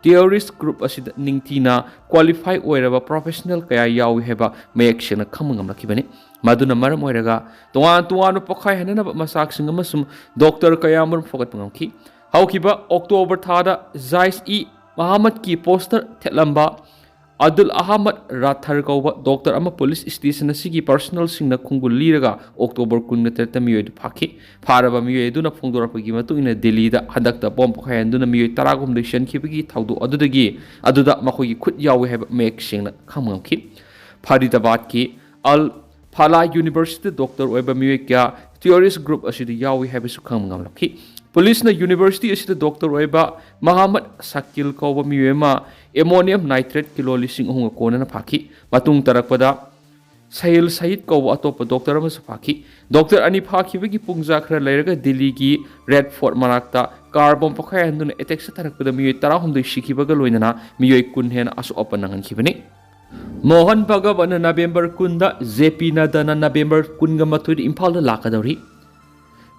ꯇꯦꯔꯣꯔꯤꯁ ꯒ꯭ꯔꯨꯞ ꯑꯁꯤꯗ ꯅꯤꯡꯊꯤꯅ ꯀ꯭ꯋꯥꯂꯤꯐꯥꯏ ꯑꯣꯏꯔꯕ ꯄ꯭ꯔꯣꯐꯦꯁꯅꯦꯜ ꯀꯌꯥ ꯌꯥꯎꯏ ꯍꯥꯏꯕ ꯃꯌꯦꯛ ꯁꯦꯡꯅ ꯈꯪꯕ ꯉꯝꯂꯛꯈꯤꯕꯅꯤ꯫ ꯃꯗꯨꯅ ꯃꯔꯝ ꯑꯣꯏꯔꯒ ꯇꯣꯉꯥꯟ ꯇꯣꯉꯥꯟꯕ ꯄꯣꯈꯥꯏꯍꯟꯅꯅꯕ ꯃꯆꯥꯛꯁꯤꯡ ꯑꯃꯁꯨꯡ ꯗꯣꯛꯇꯔ ꯀꯌꯥ ꯑꯃꯔꯣꯝ ꯐꯒꯠꯄ ꯉꯝꯈꯤ꯫ ꯍꯧꯈꯤꯕ ꯑꯣꯛꯇꯣꯕꯔ ꯊꯥꯗ ꯖꯥꯏꯁ ꯏ ꯃꯍꯥꯃꯗꯀꯤ ꯄꯣꯁꯇꯔ ꯊꯦꯠꯂꯝꯕ ꯑꯗꯨꯜ ꯑꯍꯃꯗ ꯔꯥꯊꯔ ꯀꯧꯕ ꯗꯣꯛꯇꯔ ꯑꯃ ꯄꯨꯂꯤꯁ ꯁ꯭ꯇꯦꯁꯟ ꯑꯁꯤꯒꯤ ꯄꯔꯁꯅꯦꯜꯁꯤꯡꯅ ꯈꯣꯡꯒꯨꯜ ꯂꯤꯔꯒ ꯑꯣꯛꯇꯣꯕꯔ ꯀꯨꯟꯒ ꯇꯔꯦꯠꯇ ꯃꯤꯑꯣꯏꯗꯨ ꯐꯥꯈꯤ꯫ ꯐꯥꯔꯕ ꯃꯤꯑꯣꯏ ꯑꯗꯨꯅ ꯐꯣꯡꯗꯣꯔꯛꯄꯒꯤ ꯃꯇꯨꯡ ꯏꯟꯅ ꯗꯦꯜꯂꯤꯗ ꯍꯟꯗꯛꯇ ꯕꯣꯝ ꯄꯣꯈꯥꯏꯍꯟꯗꯨꯅ ꯃꯤꯑꯣꯏ ꯇꯔꯥꯍꯨꯝꯗꯣꯏ ꯁꯤꯍꯟꯈꯤꯕꯒꯤ ꯊꯧꯗꯣꯛ ꯑꯗꯨꯗꯒꯤ ꯑꯗꯨꯗ ꯃꯈꯣꯏꯒꯤ ꯈꯨꯠ ꯌꯥꯎꯏ ꯍꯥꯏꯕ ꯃꯌꯦꯛ ꯁꯦꯡꯅ ꯈꯪꯕ ꯉꯝꯈꯤ꯫ ꯐꯔꯤꯗꯕꯥꯗꯀꯤ ꯑꯜ ꯐꯥꯂꯥ ꯌꯨꯅꯤꯚꯔꯁꯤꯇꯤꯗ ꯗꯣꯛꯇꯔ ꯑꯣꯏꯕ ꯃꯤꯑꯣꯏ ꯀꯌꯥ ꯇꯦꯔꯣꯔꯤꯁ ꯒ꯭ꯔꯨꯞ ꯑꯁꯤꯗ ꯌꯥꯎꯏ ꯍꯥꯏꯕꯁꯨ ꯈꯪꯕ ꯉꯝꯂꯛꯈꯤ꯫ ꯄꯨꯂꯤꯁꯅ ꯌꯨꯅꯤꯚꯔꯁꯤꯇꯤ ꯑꯁꯤꯗ ꯗꯣꯛꯇꯔ ꯑꯣꯏꯕ ꯃꯍꯃꯗ ꯁꯥꯀꯤꯜ ꯀꯧꯕ ꯃꯤꯑꯣꯏ ꯑꯃ ꯑꯦꯃꯣꯅꯤꯌꯝ ꯅꯥꯏꯇ꯭ꯔꯦꯠ ꯀꯤꯂꯣ ꯂꯤꯁꯤꯡ ꯑꯍꯨꯝꯒ ꯀꯣꯟꯅꯅ ꯐꯥꯈꯤ꯫ ꯃꯇꯨꯡ ꯇꯥꯔꯛꯄꯗ ꯁꯍꯤꯜ ꯁꯌꯤꯗ ꯀꯧꯕ ꯑꯇꯣꯞꯄ ꯗꯣꯛꯇꯔ ꯑꯃꯁꯨ ꯐꯥꯈꯤ꯫ ꯗꯣꯛꯇꯔ ꯑꯅꯤ ꯐꯥꯈꯤꯕꯒꯤ ꯄꯨꯡꯖꯥ ꯈꯔ ꯂꯩꯔꯒ ꯗꯤꯜꯂꯤꯒꯤ ꯔꯦꯗ ꯐꯣꯔꯠ ꯃꯅꯥꯛꯇ ꯀꯥꯔ ꯕꯣꯝ ꯄꯣꯈꯥꯏꯍꯟꯗꯨꯅ ꯑꯦꯇꯦꯛ ꯆꯠꯊꯔꯛꯄꯗ ꯃꯤꯑꯣꯏ ꯇꯔꯥꯍꯨꯝꯗꯣꯏ ꯁꯤꯈꯤꯕꯒ ꯂꯣꯏꯅꯅ ꯃꯤꯑꯣꯏ ꯀꯨꯟ ꯍꯦꯟꯅ ꯑꯁꯣꯛ ꯑꯄꯟ ꯅꯪꯍꯟꯈꯤꯕꯅꯤ꯫ ꯃꯣꯍꯟ ꯚꯒꯋꯠꯅ ꯅꯕꯦꯝꯕꯔ ꯀꯨꯟꯗ, ꯖꯦ ꯄꯤ ꯅꯗ꯭ꯗꯥꯅ ꯅꯕꯦꯝꯕꯔ ꯀꯨꯟꯒ ꯃꯥꯊꯣꯏꯗ ꯏꯝꯐꯥꯜꯗ ꯂꯥꯛꯀꯗꯧꯔꯤ꯫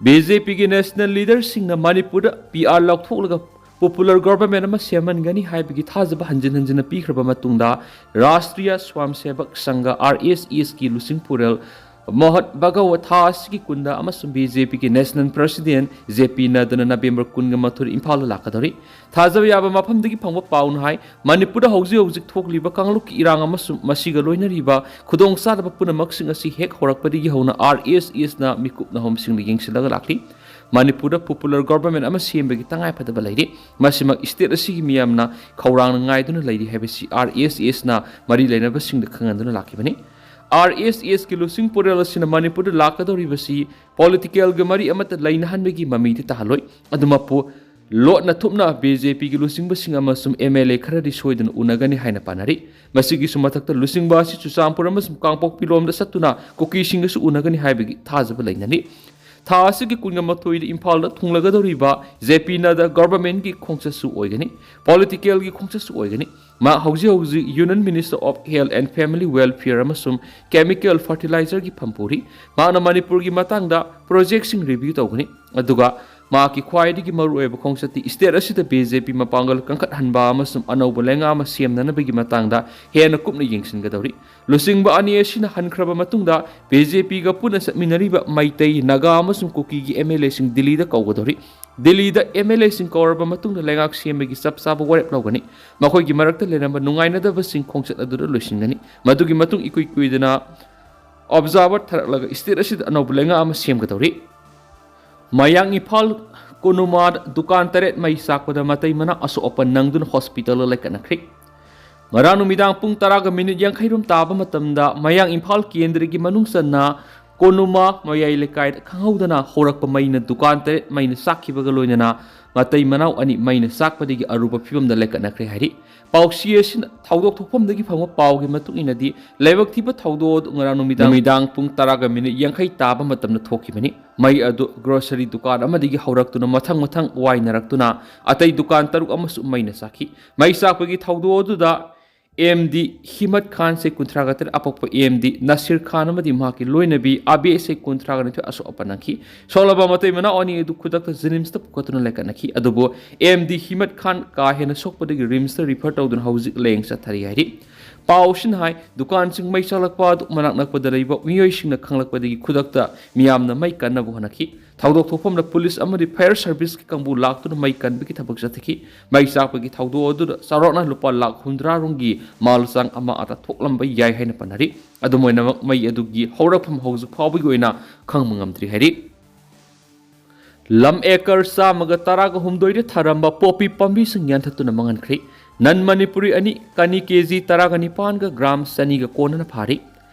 ꯕꯤ ꯖꯦ ꯄꯤꯒꯤ ꯅꯦꯁꯅꯦꯜ ꯂꯤꯗꯔꯁꯤꯡꯅ ꯃꯅꯤꯄꯨꯔꯗ ꯄꯤ ꯑꯥꯔ ꯂꯧꯊꯣꯛꯂꯒ ꯄꯣꯄꯨꯂꯔ ꯒꯣꯚꯔꯟꯃꯦꯟꯠ ꯑꯃ ꯁꯦꯝꯍꯟꯒꯅꯤ ꯍꯥꯏꯕꯒꯤ ꯊꯥꯖꯕ ꯍꯟꯖꯤꯟ ꯍꯟꯖꯤꯟꯅ ꯄꯤꯈ꯭ꯔꯕ ꯃꯇꯨꯡꯗ, ꯔꯥꯁꯇ꯭ꯔꯤꯌꯥ ꯁ꯭ꯋꯥꯝ ꯁꯦꯚꯛ ꯁꯪꯘ, ꯑꯥꯔ ꯑꯦꯁ ꯑꯦꯁꯀꯤ ꯂꯨꯆꯤꯡ ꯄꯨꯔꯦꯜ ꯃꯣꯍꯟ ꯚꯒꯋꯠ ꯊꯥ ꯑꯁꯤꯒꯤ ꯀꯨꯟꯗ ꯑꯃꯁꯨꯡ ꯕꯤ ꯖꯦ ꯄꯤꯒꯤ ꯅꯦꯁꯅꯦꯜ ꯄ꯭ꯔꯁꯤꯗꯦꯟꯠ ꯖꯦ ꯄꯤ ꯅꯗ꯭ꯗꯥꯅ ꯅꯕꯦꯝꯕꯔ ꯀꯨꯟꯒ ꯃꯥꯊꯣꯏꯗ ꯏꯝꯐꯥꯜꯗ ꯂꯥꯛꯀꯗꯧꯔꯤ꯫ ꯊꯥꯖꯕ ꯌꯥꯕ ꯃꯐꯝꯗꯒꯤ ꯐꯪꯕ ꯄꯥꯎꯅ ꯍꯥꯏ, ꯃꯅꯤꯄꯨꯔꯗ ꯍꯧꯖꯤꯛ ꯍꯧꯖꯤꯛ ꯊꯣꯛꯂꯤꯕ ꯀꯥꯡꯂꯨꯞꯀꯤ ꯏꯔꯥꯡ ꯑꯃꯁꯨꯡ ꯃꯁꯤꯒ ꯂꯣꯏꯅꯔꯤꯕ ꯈꯨꯗꯣꯡꯆꯥꯗꯕ ꯄꯨꯝꯅꯃꯛꯁꯤꯡ ꯑꯁꯤ ꯍꯦꯛ ꯍꯧꯔꯛꯄꯗꯒꯤ ꯍꯧꯅ ꯑꯥꯔ ꯑꯦꯁ ꯑꯦꯁꯅ ꯃꯤꯀꯨꯞ ꯅꯍꯨꯝꯁꯤꯡꯅ ꯌꯦꯡꯁꯤꯜꯂꯒ ꯂꯥꯛꯂꯤ꯫ ꯃꯅꯤꯄꯨꯔꯗ ꯄꯣꯄꯨꯂꯔ ꯒꯣꯚꯔꯟꯃꯦꯟꯠ ꯑꯃ ꯁꯦꯝꯕꯒꯤ ꯇꯉꯥꯏꯐꯗꯕ ꯂꯩꯔꯤ꯫ ꯃꯁꯤꯃꯛ ꯁ꯭ꯇꯦꯠ ꯑꯁꯤꯒꯤ ꯃꯤꯌꯥꯝꯅ ꯈꯧꯔꯥꯡꯅ ꯉꯥꯏꯗꯨꯅ ꯂꯩꯔꯤ ꯍꯥꯏꯕꯁꯤ ꯑꯥꯔ ꯑꯦꯁ ꯑꯦꯁꯅ ꯃꯔꯤ ꯂꯩꯅꯕꯁꯤꯡꯗ ꯈꯪꯍꯟꯗꯨꯅ ꯂꯥꯛꯈꯤꯕꯅꯤ꯫ ꯑꯥꯔ ꯑꯦꯁ ꯑꯦꯁꯀꯤ ꯂꯨꯆꯤꯡ ꯄꯨꯔꯦꯜ ꯑꯁꯤꯅ ꯃꯅꯤꯄꯨꯔꯗ ꯂꯥꯛꯀꯗꯧꯔꯤꯕꯁꯤ ꯄꯣꯂꯤꯇꯤꯀꯦꯜꯒ ꯃꯔꯤ ꯑꯃꯠꯇ ꯂꯩꯅꯍꯟꯕꯒꯤ ꯃꯃꯤꯗꯤ ꯇꯥꯍꯜꯂꯣꯏ꯫ ꯑꯗꯨꯃꯛꯄꯨ ꯂꯣꯠꯅ ꯊꯨꯞꯅ ꯕꯤ ꯖꯦ ꯄꯤꯒꯤ ꯂꯨꯆꯤꯡꯕꯁꯤꯡ ꯑꯃꯁꯨꯡ ꯑꯦꯝ ꯑꯦꯜ ꯑꯦ ꯈꯔꯗꯤ ꯁꯣꯏꯗꯅ ꯎꯅꯒꯅꯤ ꯍꯥꯏꯅ ꯄꯥꯅꯔꯤ꯫ ꯃꯁꯤꯒꯤꯁꯨ ꯃꯊꯛꯇ ꯂꯨꯆꯤꯡꯕ ꯑꯁꯤ ꯆꯨꯔꯆꯥꯟꯄꯨꯔ ꯑꯃꯁꯨꯡ ꯀꯥꯡꯄꯣꯛꯄꯤ ꯂꯣꯝꯗ ꯆꯠꯇꯨꯅ ꯀꯨꯀꯤꯁꯤꯡꯒꯁꯨ ꯎꯅꯒꯅꯤ ꯍꯥꯏꯕꯒꯤ ꯊꯥꯖꯕ ꯂꯩꯅꯔꯤ꯫ ꯊꯥ ꯑꯁꯤꯒꯤ ꯀꯨꯟꯒ ꯃꯥꯊꯣꯏꯗ ꯏꯝꯐꯥꯜꯗ ꯊꯨꯡꯂꯒꯗꯧꯔꯤꯕ ꯖꯦ ꯄꯤ ꯅꯗ꯭ꯗꯥ ꯒꯣꯚꯔꯟꯃꯦꯟꯠꯀꯤ ꯈꯣꯡꯆꯠꯁꯨ ꯑꯣꯏꯒꯅꯤ, ꯄꯣꯂꯤꯇꯤꯀꯦꯜꯒꯤ ꯈꯣꯡꯆꯠꯁꯨ ꯑꯣꯏꯒꯅꯤ꯫ ꯃꯍꯥꯛ ꯍꯧꯖꯤꯛ ꯍꯧꯖꯤꯛ Union Minister of Health and Family Welfare ꯑꯃꯁꯨꯡ Chemical Fertilizerꯒꯤ ꯐꯝ ꯄꯨꯔꯤ꯫ ꯃꯍꯥꯛꯅ ꯃꯅꯤꯄꯨꯔꯒꯤ ꯃꯇꯥꯡꯗ ꯄ꯭ꯔꯣꯖꯦꯛꯁꯤꯡ ꯔꯤꯚ꯭ꯌꯨ ꯇꯧꯒꯅꯤ, ꯑꯗꯨꯒ ꯃꯍꯥꯛꯀꯤ ꯈ꯭ꯋꯥꯏꯗꯒꯤ ꯃꯔꯨꯑꯣꯏꯕ ꯈꯣꯡꯆꯠꯇꯤ state ꯑꯁꯤꯗ BJP ꯃꯄꯥꯡꯒꯜ ꯀꯟꯈꯠꯍꯟꯕ ꯑꯃꯁꯨꯡ ꯑꯅꯧꯕ ꯂꯩꯉꯥꯛ ꯑꯃ ꯁꯦꯝꯅꯅꯕꯒꯤ ꯃꯇꯥꯡꯗ ꯍꯦꯟꯅ ꯀꯨꯞꯅ ꯌꯦꯡꯁꯤꯟꯒꯗꯧꯔꯤ꯫ ꯂꯨꯆꯤꯡꯕ ꯑꯅꯤ ꯑꯁꯤꯅ ꯍꯟꯈ꯭ꯔꯕ ꯃꯇꯨꯡꯗ BJPꯒ ꯄꯨꯟꯅ ꯆꯠꯃꯤꯟꯅꯔꯤꯕ ꯃꯩꯇꯩ, ꯅꯥꯒꯥ ꯑꯃꯁꯨꯡ ꯀꯨꯀꯤꯒꯤ MLAꯁꯤꯡ ꯗꯤꯜꯂꯤꯗ ꯀꯧꯒꯗꯧꯔꯤ꯫ ꯗꯤꯜꯂꯤꯗ MLAꯁꯤꯡ ꯀꯧꯔꯕ ꯃꯇꯨꯡꯗ ꯂꯩꯉꯥꯛ ꯁꯦꯝꯕꯒꯤ ꯆꯞ ꯆꯥꯕ ꯋꯥꯔꯦꯞ ꯂꯧꯒꯅꯤ꯫ ꯃꯈꯣꯏꯒꯤ ꯃꯔꯛꯇ ꯂꯩꯔꯝꯕ ꯅꯨꯡꯉꯥꯏꯅꯗꯕꯁꯤꯡ ꯈꯣꯡꯆꯠ ꯑꯗꯨꯗ ꯂꯣꯏꯁꯤꯟꯒꯅꯤ꯫ ꯃꯗꯨꯒꯤ ꯃꯇꯨꯡ ꯏꯀꯨꯏ ꯀꯨꯏꯗꯅ observer ꯊꯥꯔꯛꯂꯒ state ꯑꯁꯤꯗ ꯑꯅꯧꯕ ꯂꯩꯉꯥꯛ ꯑꯃ ꯁꯦꯝꯒꯗꯧꯔꯤ꯫ ꯃꯌꯥꯡ ꯏꯝꯐꯥꯜ ꯀꯣꯅꯨꯃꯥꯗ ꯗꯨꯀꯥꯟ ꯇꯔꯦꯠ ꯃꯩ ꯆꯥꯛꯄꯗ ꯃꯇꯩ ꯃꯅꯥꯎ ꯑꯁꯣꯛ ꯑꯄꯟ ꯅꯪꯗꯨꯅ ꯍꯣꯁꯄꯤꯇꯥꯜꯗ ꯂꯩꯈꯠꯅꯈ꯭ꯔꯦ꯫ ꯉꯔꯥꯡ ꯅꯨꯃꯤꯗꯥꯡ ꯄꯨꯡ ꯇꯔꯥꯒ ꯃꯤꯅꯤꯠ ꯌꯥꯡꯈꯩ ꯔꯣꯝ ꯇꯥꯕ ꯃꯇꯝꯗ ꯃꯌꯥꯡ ꯏꯝꯐꯥꯜ ꯀꯦꯟꯗ꯭ꯔꯒꯤ ꯃꯅꯨꯡ ꯆꯟꯅ ꯀꯣꯅꯨꯃꯥ ꯃꯌꯥꯏ ꯂꯩꯀꯥꯏꯗ ꯈꯪꯍꯧꯗꯅ ꯍꯧꯔꯛꯄ ꯃꯩꯅ ꯗꯨꯀꯥꯟ ꯇꯔꯦꯠ ꯃꯩꯅ ꯆꯥꯛꯈꯤꯕꯒ ꯂꯣꯏꯅꯅ ꯃꯇꯩ ꯃꯅꯥꯎ ꯑꯅꯤ ꯃꯩꯅ ꯆꯥꯛꯄꯗꯒꯤ ꯑꯔꯨꯕ ꯐꯤꯕꯝꯗ ꯂꯩꯈꯠꯅꯈ꯭ꯔꯦ ꯍꯥꯏꯔꯤ꯫ ꯄꯥꯎꯆꯦ ꯑꯁꯤꯅ ꯊꯧꯗꯣꯛ ꯊꯣꯛꯐꯝꯗꯒꯤ ꯐꯪꯕ ꯄꯥꯎꯒꯤ ꯃꯇꯨꯡ ꯏꯟꯅꯗꯤ, ꯂꯥꯏꯕꯛ ꯊꯤꯕ ꯊꯧꯗꯣꯛ ꯑꯗꯨ ꯉꯔꯥꯡ ꯅꯨꯃꯤꯗꯥꯡ ꯅꯨꯃꯤꯗꯥꯡ ꯄꯨꯡ ꯇꯔꯥꯒ ꯃꯤꯅꯤꯠ ꯌꯥꯡꯈꯩ ꯇꯥꯕ ꯃꯇꯝꯗ ꯊꯣꯛꯈꯤꯕꯅꯤ꯫ ꯃꯩ ꯑꯗꯨ grocery ꯗꯨꯀꯥꯟ ꯑꯃꯗꯒꯤ ꯍꯧꯔꯛꯇꯨꯅ ꯃꯊꯪ ꯃꯊꯪ ꯋꯥꯏꯅꯔꯛꯇꯨꯅ ꯑꯇꯩ ꯗꯨꯀꯥꯟ ꯇꯔꯨꯛ ꯑꯃꯁꯨ ꯃꯩꯅ ꯆꯥꯛꯈꯤ꯫ ꯃꯩ ꯆꯥꯛꯄꯒꯤ ꯊꯧꯗꯣꯛ ꯑꯗꯨꯗ ꯑꯦꯝ ꯗꯤ ꯍꯤꯃꯠ ꯈꯥꯟ, ꯆꯍꯤ ꯀꯨꯟꯊ꯭ꯔꯥꯒ ꯇꯔꯦꯠ, ꯑꯄꯣꯛꯄ ꯑꯦꯝ ꯗꯤ ꯅꯁꯤꯔ ꯈꯥꯟ ꯑꯃꯗꯤ ꯃꯍꯥꯛꯀꯤ ꯂꯣꯏꯅꯕꯤ ꯑꯕꯦ, ꯆꯍꯤ ꯀꯨꯟꯊ꯭ꯔꯥꯒ ꯅꯤꯊꯣꯏ, ꯑꯁꯣꯛ ꯑꯄꯟ ꯅꯪꯈꯤ꯫ ꯁꯣꯛꯂꯕ ꯃꯇꯩ ꯃꯅꯥꯎ ꯑꯅꯤ ꯑꯗꯨ ꯈꯨꯗꯛꯇ JNIMSꯇ ꯄꯨꯈꯠꯇꯨꯅ ꯂꯩꯈꯠꯅꯈꯤ꯫ ꯑꯗꯨꯕꯨ ꯑꯦꯝ ꯗꯤ ꯍꯤꯃꯠ ꯈꯥꯟ ꯀꯥ ꯍꯦꯟꯅ ꯁꯣꯛꯄꯗꯒꯤ RIMSꯇ refer ꯇꯧꯗꯨꯅ ꯍꯧꯖꯤꯛ ꯂꯥꯌꯦꯡ ꯆꯠꯊꯔꯤ ꯍꯥꯏꯔꯤ꯫ ꯄꯥꯎꯁꯤꯅ ꯍꯥꯏ, ꯗꯨꯀꯥꯟꯁꯤꯡ ꯃꯩ ꯆꯥꯛꯂꯛꯄ ꯑꯗꯨ ꯃꯅꯥꯛ ꯅꯛꯄꯗ ꯂꯩꯕ ꯃꯤꯑꯣꯏꯁꯤꯡꯅ ꯈꯪꯂꯛꯄꯗꯒꯤ ꯈꯨꯗꯛꯇ ꯃꯤꯌꯥꯝꯅ ꯃꯩ ꯀꯟꯅꯕ ꯍꯣꯠꯅꯈꯤ꯫ ꯊꯧꯗꯣꯛ ꯊꯣꯛꯐꯝꯗ ꯄꯨꯂꯤꯁ ꯑꯃꯗꯤ fire serviceꯀꯤ ꯀꯥꯡꯕꯨ ꯂꯥꯛꯇꯨꯅ ꯃꯩ ꯀꯟꯕꯒꯤ ꯊꯕꯛ ꯆꯠꯊꯈꯤ꯫ ꯃꯩ ꯆꯥꯛꯄꯒꯤ ꯊꯧꯗꯣꯛ ꯑꯗꯨꯗ ꯆꯥꯎꯔꯥꯛꯅ ꯂꯨꯄꯥ ꯂꯥꯈ ꯍꯨꯝꯗ꯭ꯔꯥ ꯔꯣꯝꯒꯤ ꯃꯥꯜ ꯆꯥꯡ ꯑꯃ ꯑꯗ ꯊꯣꯛꯂꯝꯕ ꯌꯥꯏ ꯍꯥꯏꯅ ꯄꯟꯅꯔꯤ꯫ ꯑꯗꯨꯝ ꯑꯣꯏꯅꯃꯛ, ꯃꯩ ꯑꯗꯨꯒꯤ ꯍꯧꯔꯛꯐꯝ ꯍꯧꯖꯤꯛ ꯐꯥꯎꯕꯒꯤ ꯑꯣꯏꯅ ꯈꯪꯕ ꯉꯝꯗ꯭ꯔꯤ ꯍꯥꯏꯔꯤ꯫ ꯂꯝ ꯑꯦꯀꯔ ꯆꯥꯝꯃꯒ ꯇꯔꯥꯒ ꯍꯨꯝꯗꯣꯏꯗ ꯊꯥꯔꯝꯕ ꯄꯣꯄꯤ ꯄꯥꯝꯕꯤꯁꯤꯡ ꯌꯥꯟꯊꯠꯇꯨꯅ ꯃꯥꯡꯍꯟꯈ꯭ꯔꯦ꯫ ꯅꯟ ꯃꯅꯤꯄꯨꯔꯤ ꯑꯅꯤ, ꯀꯅꯤ ꯀꯦꯖꯤ ꯇꯔꯥꯒ ꯅꯤꯄꯥꯟꯒ ꯒ꯭ꯔꯥꯝ ꯆꯅꯤꯒ ꯀꯣꯟꯅꯅ ꯐꯥꯔꯤ꯫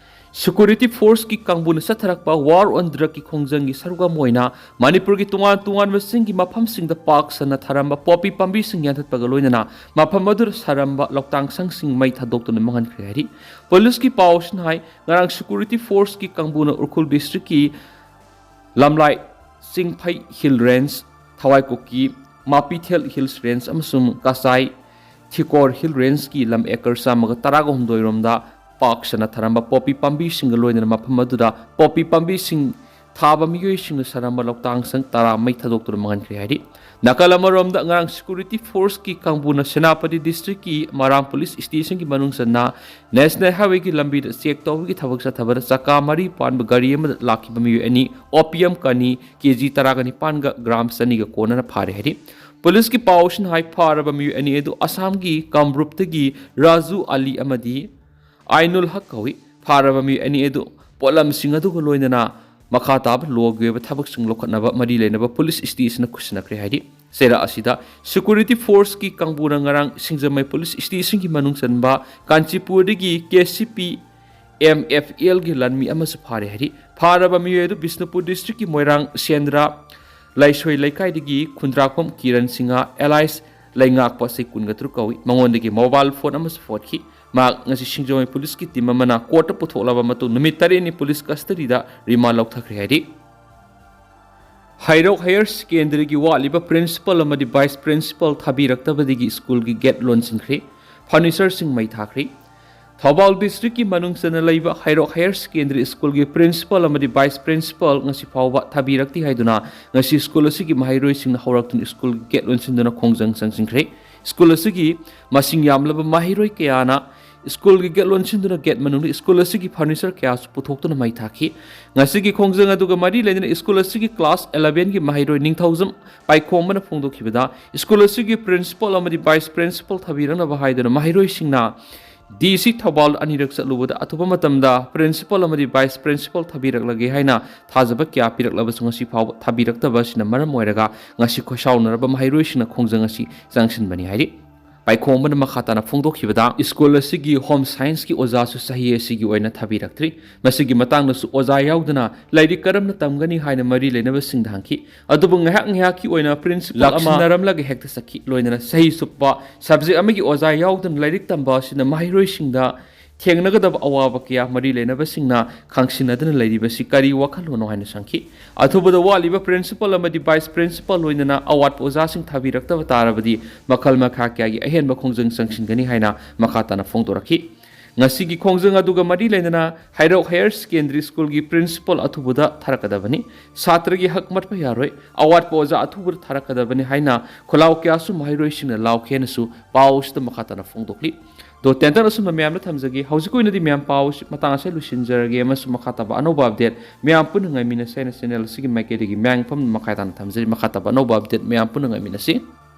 Security forceꯀꯤ ꯀꯥꯡꯕꯨꯅ ꯆꯠꯊꯔꯛꯄ war on drugꯀꯤ ꯈꯣꯡꯖꯪꯒꯤ ꯁꯔꯨꯛ ꯑꯃ ꯑꯣꯏꯅ ꯃꯅꯤꯄꯨꯔꯒꯤ ꯇꯣꯉꯥꯟ ꯇꯣꯉꯥꯟꯕ ꯆꯤꯡꯒꯤ ꯃꯐꯝꯁꯤꯡꯗ ꯄꯥꯛ ꯁꯟꯅ ꯊꯥꯔꯝꯕ ꯄꯣꯄꯤ ꯄꯥꯝꯕꯤꯁꯤꯡ ꯌꯥꯟꯊꯠꯄꯒ ꯂꯣꯏꯅꯅ ꯃꯐꯝ ꯑꯗꯨꯗ ꯁꯥꯔꯝꯕ ꯂꯧꯇꯥꯡ ꯁꯪꯁꯤꯡ ꯃꯩ ꯊꯥꯗꯣꯛꯇꯨꯅ ꯃꯥꯡꯍꯟꯈ꯭ꯔꯦ ꯍꯥꯏꯔꯤ꯫ ꯄꯨꯂꯤꯁꯀꯤ ꯄꯥꯎꯁꯤꯅ ꯍꯥꯏ, ꯉꯔꯥꯡ security forceꯀꯤ ꯀꯥꯡꯕꯨꯅ Ukhrul districtꯀꯤ ꯂꯝꯂꯥꯏ ꯆꯤꯡꯐꯩ Hill Range, ꯊꯋꯥꯏꯀꯣꯛꯀꯤ ꯃꯥꯄꯤꯊꯦꯜ Hills Range ꯑꯃꯁꯨꯡ ꯀꯆꯥꯏ ꯊꯤꯀꯣꯔ Hill Rangeꯀꯤ ꯂꯝ ꯑꯦꯀꯔ ꯆꯥꯝꯃꯒ ꯇꯔꯥꯒ ꯍꯨꯝꯗꯣꯏ ꯔꯣꯝꯗ ꯄꯥꯛ ꯁꯟꯅ ꯊꯥꯔꯝꯕ ꯄꯣꯄꯤ ꯄꯥꯝꯕꯤꯁꯤꯡꯒ ꯂꯣꯏꯅꯅ ꯃꯐꯝ ꯑꯗꯨꯗ ꯄꯣꯄꯤ ꯄꯥꯝꯕꯤꯁꯤꯡ ꯊꯥꯕ ꯃꯤꯑꯣꯏꯁꯤꯡꯅ ꯁꯥꯟꯅꯕ ꯂꯧꯇꯥꯡ ꯁꯪ ꯇꯔꯥ ꯃꯩ ꯊꯥꯗꯣꯛꯇꯨꯅ ꯃꯥꯡꯍꯟꯈ꯭ꯔꯦ ꯍꯥꯏꯔꯤ꯫ ꯅꯥꯀꯜ ꯑꯃꯔꯣꯝꯗ, ꯉꯔꯥꯡ ꯁꯦꯀ꯭ꯌꯨꯔꯤꯇꯤ ꯐꯣꯔꯁꯀꯤ ꯀꯥꯡꯕꯨꯅ ꯁꯦꯅꯥꯄꯇꯤ ꯗꯤꯁꯇ꯭ꯔꯤꯛꯀꯤ ꯃꯔꯥꯝ ꯄꯨꯂꯤꯁ ꯁ꯭ꯇꯦꯁꯟꯒꯤ ꯃꯅꯨꯡ ꯆꯟꯅ ꯅꯦꯁꯅꯦꯜ ꯍꯥꯏꯋꯦꯒꯤ ꯂꯝꯕꯤꯗ ꯆꯦꯛ ꯇꯧꯕꯒꯤ ꯊꯕꯛ ꯆꯠꯊꯕꯗ ꯆꯀꯥ ꯃꯔꯤ ꯄꯥꯟꯕ ꯒꯥꯔꯤ ꯑꯃꯗ ꯂꯥꯛꯈꯤꯕ ꯃꯤꯑꯣꯏ ꯑꯅꯤ ꯑꯣꯄꯤꯌꯝ ꯀꯅꯤ ꯀꯦ ꯖꯤ ꯇꯔꯥꯒ ꯅꯤꯄꯥꯟꯒ ꯒ꯭ꯔꯥꯝ ꯆꯅꯤꯒ ꯀꯣꯟꯅꯅ ꯐꯥꯔꯦ ꯍꯥꯏꯔꯤ꯫ ꯄꯨꯂꯤꯁꯀꯤ ꯄꯥꯎꯁꯤꯅ ꯍꯥꯏ, ꯐꯥꯔꯕ ꯃꯤꯑꯣꯏ ꯑꯅꯤ ꯑꯗꯨ ꯑꯁꯥꯝꯒꯤ ꯀꯥꯝꯔꯨꯞꯇꯒꯤ ꯔꯥꯖꯨ ꯑꯂꯤ ꯑꯃꯗꯤ ꯑꯥꯏꯅꯨꯜ ꯍꯛ ꯀꯧꯏ꯫ ꯐꯥꯔꯕ ꯃꯤꯑꯣꯏ ꯑꯅꯤ ꯑꯗꯨ ꯄꯣꯠꯂꯝꯁꯤꯡ ꯑꯗꯨꯒ ꯂꯣꯏꯅꯅ ꯃꯈꯥ ꯇꯥꯕ ꯂꯣꯒꯤ ꯑꯣꯏꯕ ꯊꯕꯛꯁꯤꯡ ꯂꯧꯈꯠꯅꯕ ꯃꯔꯤ ꯂꯩꯅꯕ ꯄꯨꯂꯤꯁ ꯁ꯭ꯇꯦꯁꯟꯅ ꯈꯨꯠꯁꯤꯟꯅꯈ꯭ꯔꯦ ꯍꯥꯏꯔꯤ꯫ ꯆꯩꯔꯥꯛ ꯑꯁꯤꯗ ꯁꯦꯀ꯭ꯌꯨꯔꯤꯇꯤ ꯐꯣꯔꯁꯀꯤ ꯀꯥꯡꯕꯨꯅ ꯉꯔꯥꯡ ꯁꯤꯡꯖꯃꯩ ꯄꯨꯂꯤꯁ ꯁ꯭ꯇꯦꯁꯟꯒꯤ ꯃꯅꯨꯡ ꯆꯟꯕ ꯀꯥꯟꯆꯤꯄꯨꯔꯗꯒꯤ K C P M F ꯑꯦꯜꯒꯤ ꯂꯥꯟꯃꯤ ꯑꯃꯁꯨ ꯐꯥꯔꯦ ꯍꯥꯏꯔꯤ꯫ ꯐꯥꯔꯕ ꯃꯤꯑꯣꯏ ꯑꯗꯨ ꯕꯤꯁꯅꯨꯄꯨꯔ ꯗꯤꯁꯇ꯭ꯔꯤꯛꯀꯤ ꯃꯣꯏꯔꯥꯡ ꯁꯦꯟꯗ꯭ꯔꯥ ꯂꯥꯏꯁꯣꯏ ꯂꯩꯀꯥꯏꯗꯒꯤ ꯈꯨꯟꯗ꯭ꯔꯥꯛꯄꯝ ꯀꯤꯔꯟ ꯁꯤꯡꯍ ꯑꯦꯂꯥꯏꯁ ꯂꯩꯉꯥꯛꯄ ꯆꯍꯤ ꯀꯨꯟꯒ ꯇꯔꯨꯛ ꯀꯧꯏ꯫ ꯃꯉꯣꯟꯗꯒꯤ ꯃꯣꯕꯥꯏꯜ ꯐꯣꯟ ꯑꯃꯁꯨ ꯐꯣꯠꯈꯤ꯫ ꯃꯍꯥꯛ ꯉꯁꯤ ꯁꯤꯡꯖꯃꯩ ꯄꯨꯂꯤꯁꯀꯤ ꯇꯤꯝ ꯑꯃꯅ ꯀꯣꯔꯠꯇ ꯄꯨꯊꯣꯛꯂꯕ ꯃꯇꯨꯡ ꯅꯨꯃꯤꯠ ꯇꯔꯦꯠꯅꯤ ꯄꯨꯂꯤꯁ ꯀꯁꯇꯗꯤꯗ ꯔꯤꯃꯥꯟ ꯂꯧꯊꯈ꯭ꯔꯦ ꯍꯥꯏꯔꯤ꯫ ꯍꯩꯔꯣꯛ ꯍꯥꯌꯔ ꯁꯦꯀꯦꯟꯗꯔꯤꯒꯤ ꯋꯥꯠꯂꯤꯕ ꯄ꯭ꯔꯤꯟꯁꯤꯄꯥꯜ ꯑꯃꯗꯤ ꯚꯥꯏꯁ ꯄ꯭ꯔꯤꯟꯁꯤꯄꯥꯜ ꯊꯥꯕꯤꯔꯛꯇꯕꯗꯒꯤ ꯁ꯭ꯀꯨꯜꯒꯤ ꯒꯦꯠ ꯂꯣꯟꯁꯤꯟꯈ꯭ꯔꯦ꯫ ꯐꯔꯅꯤꯆꯔꯁꯤꯡ ꯃꯩ ꯊꯥꯈ꯭ꯔꯦ꯫ ꯊꯧꯕꯥꯜ ꯗꯤꯁꯇ꯭ꯔꯤꯛꯀꯤ ꯃꯅꯨꯡ ꯆꯟꯅ ꯂꯩꯕ ꯍꯩꯔꯣꯛ ꯍꯥꯌꯔ ꯁꯦꯀꯦꯟꯗꯔꯤ ꯁ꯭ꯀꯨꯜꯒꯤ ꯄ꯭ꯔꯤꯟꯁꯤꯄꯥꯜ ꯑꯃꯗꯤ ꯚꯥꯏꯁ ꯄ꯭ꯔꯤꯟꯁꯤꯄꯥꯜ ꯉꯁꯤ ꯐꯥꯎꯕ ꯊꯥꯕꯤꯔꯛꯇꯦ ꯍꯥꯏꯗꯨꯅ ꯉꯁꯤ ꯁ꯭ꯀꯨꯜ ꯑꯁꯤꯒꯤ ꯃꯍꯩꯔꯣꯏꯁꯤꯡꯅ ꯍꯧꯔꯛꯇꯨꯅ ꯁ꯭ꯀꯨꯜꯒꯤ ꯒꯦꯠ ꯂꯣꯟꯁꯤꯟꯗꯨꯅ ꯈꯣꯡꯖꯪ ꯆꯪꯁꯤꯟꯈ꯭ꯔꯦ꯫ ꯁ꯭ꯀꯨꯜ ꯑꯁꯤꯒꯤ ꯃꯁꯤꯡ ꯌꯥꯝꯂꯕ ꯃꯍꯩꯔꯣꯏ ꯀꯌꯥꯅ ꯁ꯭ꯀꯨꯜꯒꯤ ꯒꯦꯠ ꯂꯣꯟꯁꯤꯟꯗꯨꯅ ꯒꯦꯠ ꯃꯅꯨꯡꯗ ꯁ꯭ꯀꯨꯜ ꯑꯁꯤꯒꯤ ꯐꯔꯅꯤꯆꯔ ꯀꯌꯥꯁꯨ ꯄꯨꯊꯣꯛꯇꯨꯅ ꯃꯩ ꯊꯥꯈꯤ꯫ ꯉꯁꯤꯒꯤ ꯈꯣꯡꯖꯪ ꯑꯗꯨꯒ ꯃꯔꯤ ꯂꯩꯅꯅ ꯁ꯭ꯀꯨꯜ ꯑꯁꯤꯒꯤ ꯀ꯭ꯂꯥꯁ elevenꯒꯤ ꯃꯍꯩꯔꯣꯏ ꯅꯤꯡꯊꯧꯖꯝ ꯄꯥꯏꯈꯣꯝꯕꯅ ꯐꯣꯡꯗꯣꯛꯈꯤꯕꯗ, ꯁ꯭ꯀꯨꯜ ꯑꯁꯤꯒꯤ ꯄ꯭ꯔꯤꯟꯁꯤꯄꯥꯜ ꯑꯃꯗꯤ ꯚꯥꯏꯁ ꯄ꯭ꯔꯤꯟꯁꯤꯄꯥꯜ ꯊꯥꯕꯤꯔꯛꯅꯕ ꯍꯥꯏꯗꯨꯅ ꯃꯍꯩꯔꯣꯏꯁꯤꯡꯅ ꯗꯤ ꯁꯤ ꯊꯧꯕꯥꯜ ꯑꯅꯤꯔꯛ ꯆꯠꯂꯨꯕꯗ ꯑꯊꯨꯕ ꯃꯇꯝꯗ ꯄ꯭ꯔꯤꯟꯁꯤꯄꯥꯜ ꯑꯃꯗꯤ ꯚꯥꯏꯁ ꯄ꯭ꯔꯤꯟꯁꯤꯄꯥꯜ ꯊꯥꯕꯤꯔꯛꯂꯒꯦ ꯍꯥꯏꯅ ꯊꯥꯖꯕ ꯀꯌꯥ ꯄꯤꯔꯛꯂꯕꯁꯨ ꯉꯁꯤ ꯐꯥꯎꯕ ꯊꯥꯕꯤꯔꯛꯇꯕ ꯑꯁꯤꯅ ꯃꯔꯝ ꯑꯣꯏꯔꯒ ꯉꯁꯤ ꯈꯣꯏꯁꯥꯎꯅꯔꯕ ꯃꯍꯩꯔꯣꯏꯁꯤꯡꯅ ꯈꯣꯡꯖꯪ ꯑꯁꯤ ꯆꯪꯁꯤꯟꯕꯅꯤ ꯍꯥꯏꯔꯤ꯫ ꯄꯥꯏꯈꯣꯝꯕꯅ ꯃꯈꯥ ꯇꯥꯅ ꯐꯣꯡꯗꯣꯛꯈꯤꯕꯗ, ꯁ꯭ꯀꯨꯜ ꯑꯁꯤꯒꯤ ꯍꯣꯝ ꯁꯥꯏꯟꯁꯀꯤ ꯑꯣꯖꯥꯁꯨ ꯆꯍꯤ ꯑꯁꯤꯒꯤ ꯑꯣꯏꯅ ꯊꯥꯕꯤꯔꯛꯇ꯭ꯔꯤ꯫ ꯃꯁꯤꯒꯤ ꯃꯇꯥꯡꯗꯁꯨ ꯑꯣꯖꯥ ꯌꯥꯎꯗꯅ ꯂꯥꯏꯔꯤꯛ ꯀꯔꯝꯅ ꯇꯝꯒꯅꯤ ꯍꯥꯏꯅ ꯃꯔꯤ ꯂꯩꯅꯕꯁꯤꯡꯗ ꯍꯪꯈꯤ꯫ ꯑꯗꯨꯕꯨ ꯉꯥꯏꯍꯥꯛ ꯉꯥꯏꯍꯥꯛꯀꯤ ꯑꯣꯏꯅ ꯄ꯭ꯔꯤꯟꯁꯤꯄꯥꯜ ꯑꯃ ꯂꯥꯛꯁꯤꯟꯅꯔꯝꯂꯒ ꯍꯦꯛꯇ ꯆꯠꯈꯤ꯫ ꯂꯣꯏꯅꯅ ꯆꯍꯤ ꯆꯨꯞꯄ ꯁꯕꯖꯦꯛ ꯑꯃꯒꯤ ꯑꯣꯖꯥ ꯌꯥꯎꯗꯅ ꯂꯥꯏꯔꯤꯛ ꯇꯝꯕ ꯑꯁꯤꯅ ꯃꯍꯩꯔꯣꯏꯁꯤꯡꯗ ꯊꯦꯡꯅꯒꯗꯕ ꯑꯋꯥꯕ ꯀꯌꯥ ꯃꯔꯤ ꯂꯩꯅꯕꯁꯤꯡꯅ ꯈꯪꯁꯤꯟꯅꯗꯨꯅ ꯂꯩꯔꯤꯕꯁꯤ ꯀꯔꯤ ꯋꯥꯈꯜꯂꯣꯟꯅꯣ ꯍꯥꯏꯅ ꯍꯪꯈꯤ꯫ ꯑꯊꯨꯕꯗ ꯋꯥꯠꯂꯤꯕ ꯄ꯭ꯔꯤꯟꯁꯤꯄꯥꯜ ꯑꯃꯗꯤ ꯚꯥꯏꯁ ꯄ꯭ꯔꯤꯟꯁꯤꯄꯥꯜ, ꯂꯣꯏꯅꯅ ꯑꯋꯥꯠꯄ ꯑꯣꯖꯥꯁꯤꯡ ꯊꯥꯕꯤꯔꯛꯇꯕ ꯇꯥꯔꯕꯗꯤ ꯃꯈꯜ ꯃꯈꯥ ꯀꯌꯥꯒꯤ ꯑꯍꯦꯟꯕ ꯈꯣꯡꯖꯪ ꯆꯪꯁꯤꯟꯒꯅꯤ ꯍꯥꯏꯅ ꯃꯈꯥ ꯇꯥꯅ ꯐꯣꯡꯗꯣꯔꯛꯈꯤ꯫ ꯉꯁꯤꯒꯤ ꯈꯣꯡꯖꯪ ꯑꯗꯨꯒ ꯃꯔꯤ ꯂꯩꯅꯅ ꯍꯩꯔꯣꯛ ꯍꯥꯌꯔ ꯁꯦꯀꯦꯟꯗꯔꯤ ꯁ꯭ꯀꯨꯜꯒꯤ ꯄ꯭ꯔꯤꯟꯁꯤꯄꯥꯜ ꯑꯊꯨꯕꯗ ꯊꯥꯔꯛꯀꯗꯕꯅꯤ, ꯁꯥꯇ꯭ꯔꯒꯤ ꯍꯛ ꯃꯠꯄ ꯌꯥꯔꯣꯏ, ꯑꯋꯥꯠꯄ ꯑꯣꯖꯥ ꯑꯊꯨꯕꯗ ꯊꯥꯔꯛꯀꯗꯕꯅꯤ ꯍꯥꯏꯅ ꯈꯨꯜꯂꯥꯎ ꯀꯌꯥꯁꯨ ꯃꯍꯩꯔꯣꯏꯁꯤꯡꯅ ꯂꯥꯎꯈꯤ ꯍꯥꯏꯅꯁꯨ ꯄꯥꯎ ꯑꯁꯤꯗ ꯃꯈꯥ ꯇꯥꯅ ꯐꯣꯡꯗꯣꯛꯂꯤ꯫ ꯑꯗꯣ ꯇꯦꯟꯇꯟ ꯑꯁꯨꯝꯅ ꯃꯌꯥꯝꯗ ꯊꯝꯖꯒꯦ꯫ ꯍꯧꯖꯤꯛꯀꯤ ꯑꯣꯏꯅꯗꯤ ꯃꯌꯥꯝ ꯄꯥꯎ ꯑꯁꯤ ꯃꯇꯥꯡ ꯑꯁꯤꯗ ꯂꯣꯏꯁꯤꯟꯖꯔꯒꯦ ꯑꯃꯁꯨꯡ ꯃꯈꯥ ꯇꯥꯕ ꯑꯅꯧꯕ ꯑꯞꯗꯦꯠ ꯃꯌꯥꯝ ꯄꯨꯟꯅ ꯉꯥꯏꯃꯤꯟꯅꯁꯤ ꯍꯥꯏꯅ ꯆꯦꯅꯦꯜ ꯑꯁꯤꯒꯤ ꯃꯥꯏꯀꯩꯗꯒꯤ ꯃꯌꯥꯝ ꯄꯨꯝꯅ ꯃꯈꯥ ꯇꯥꯅ ꯊꯝꯖꯔꯤ꯫ ꯃꯈꯥ ꯇꯥꯕ ꯑꯅꯧꯕ ꯑꯞꯗꯦꯠ ꯃꯌꯥꯝ ꯄꯨꯟꯅ ꯉꯥꯏꯃꯤꯟꯅꯁꯤ꯫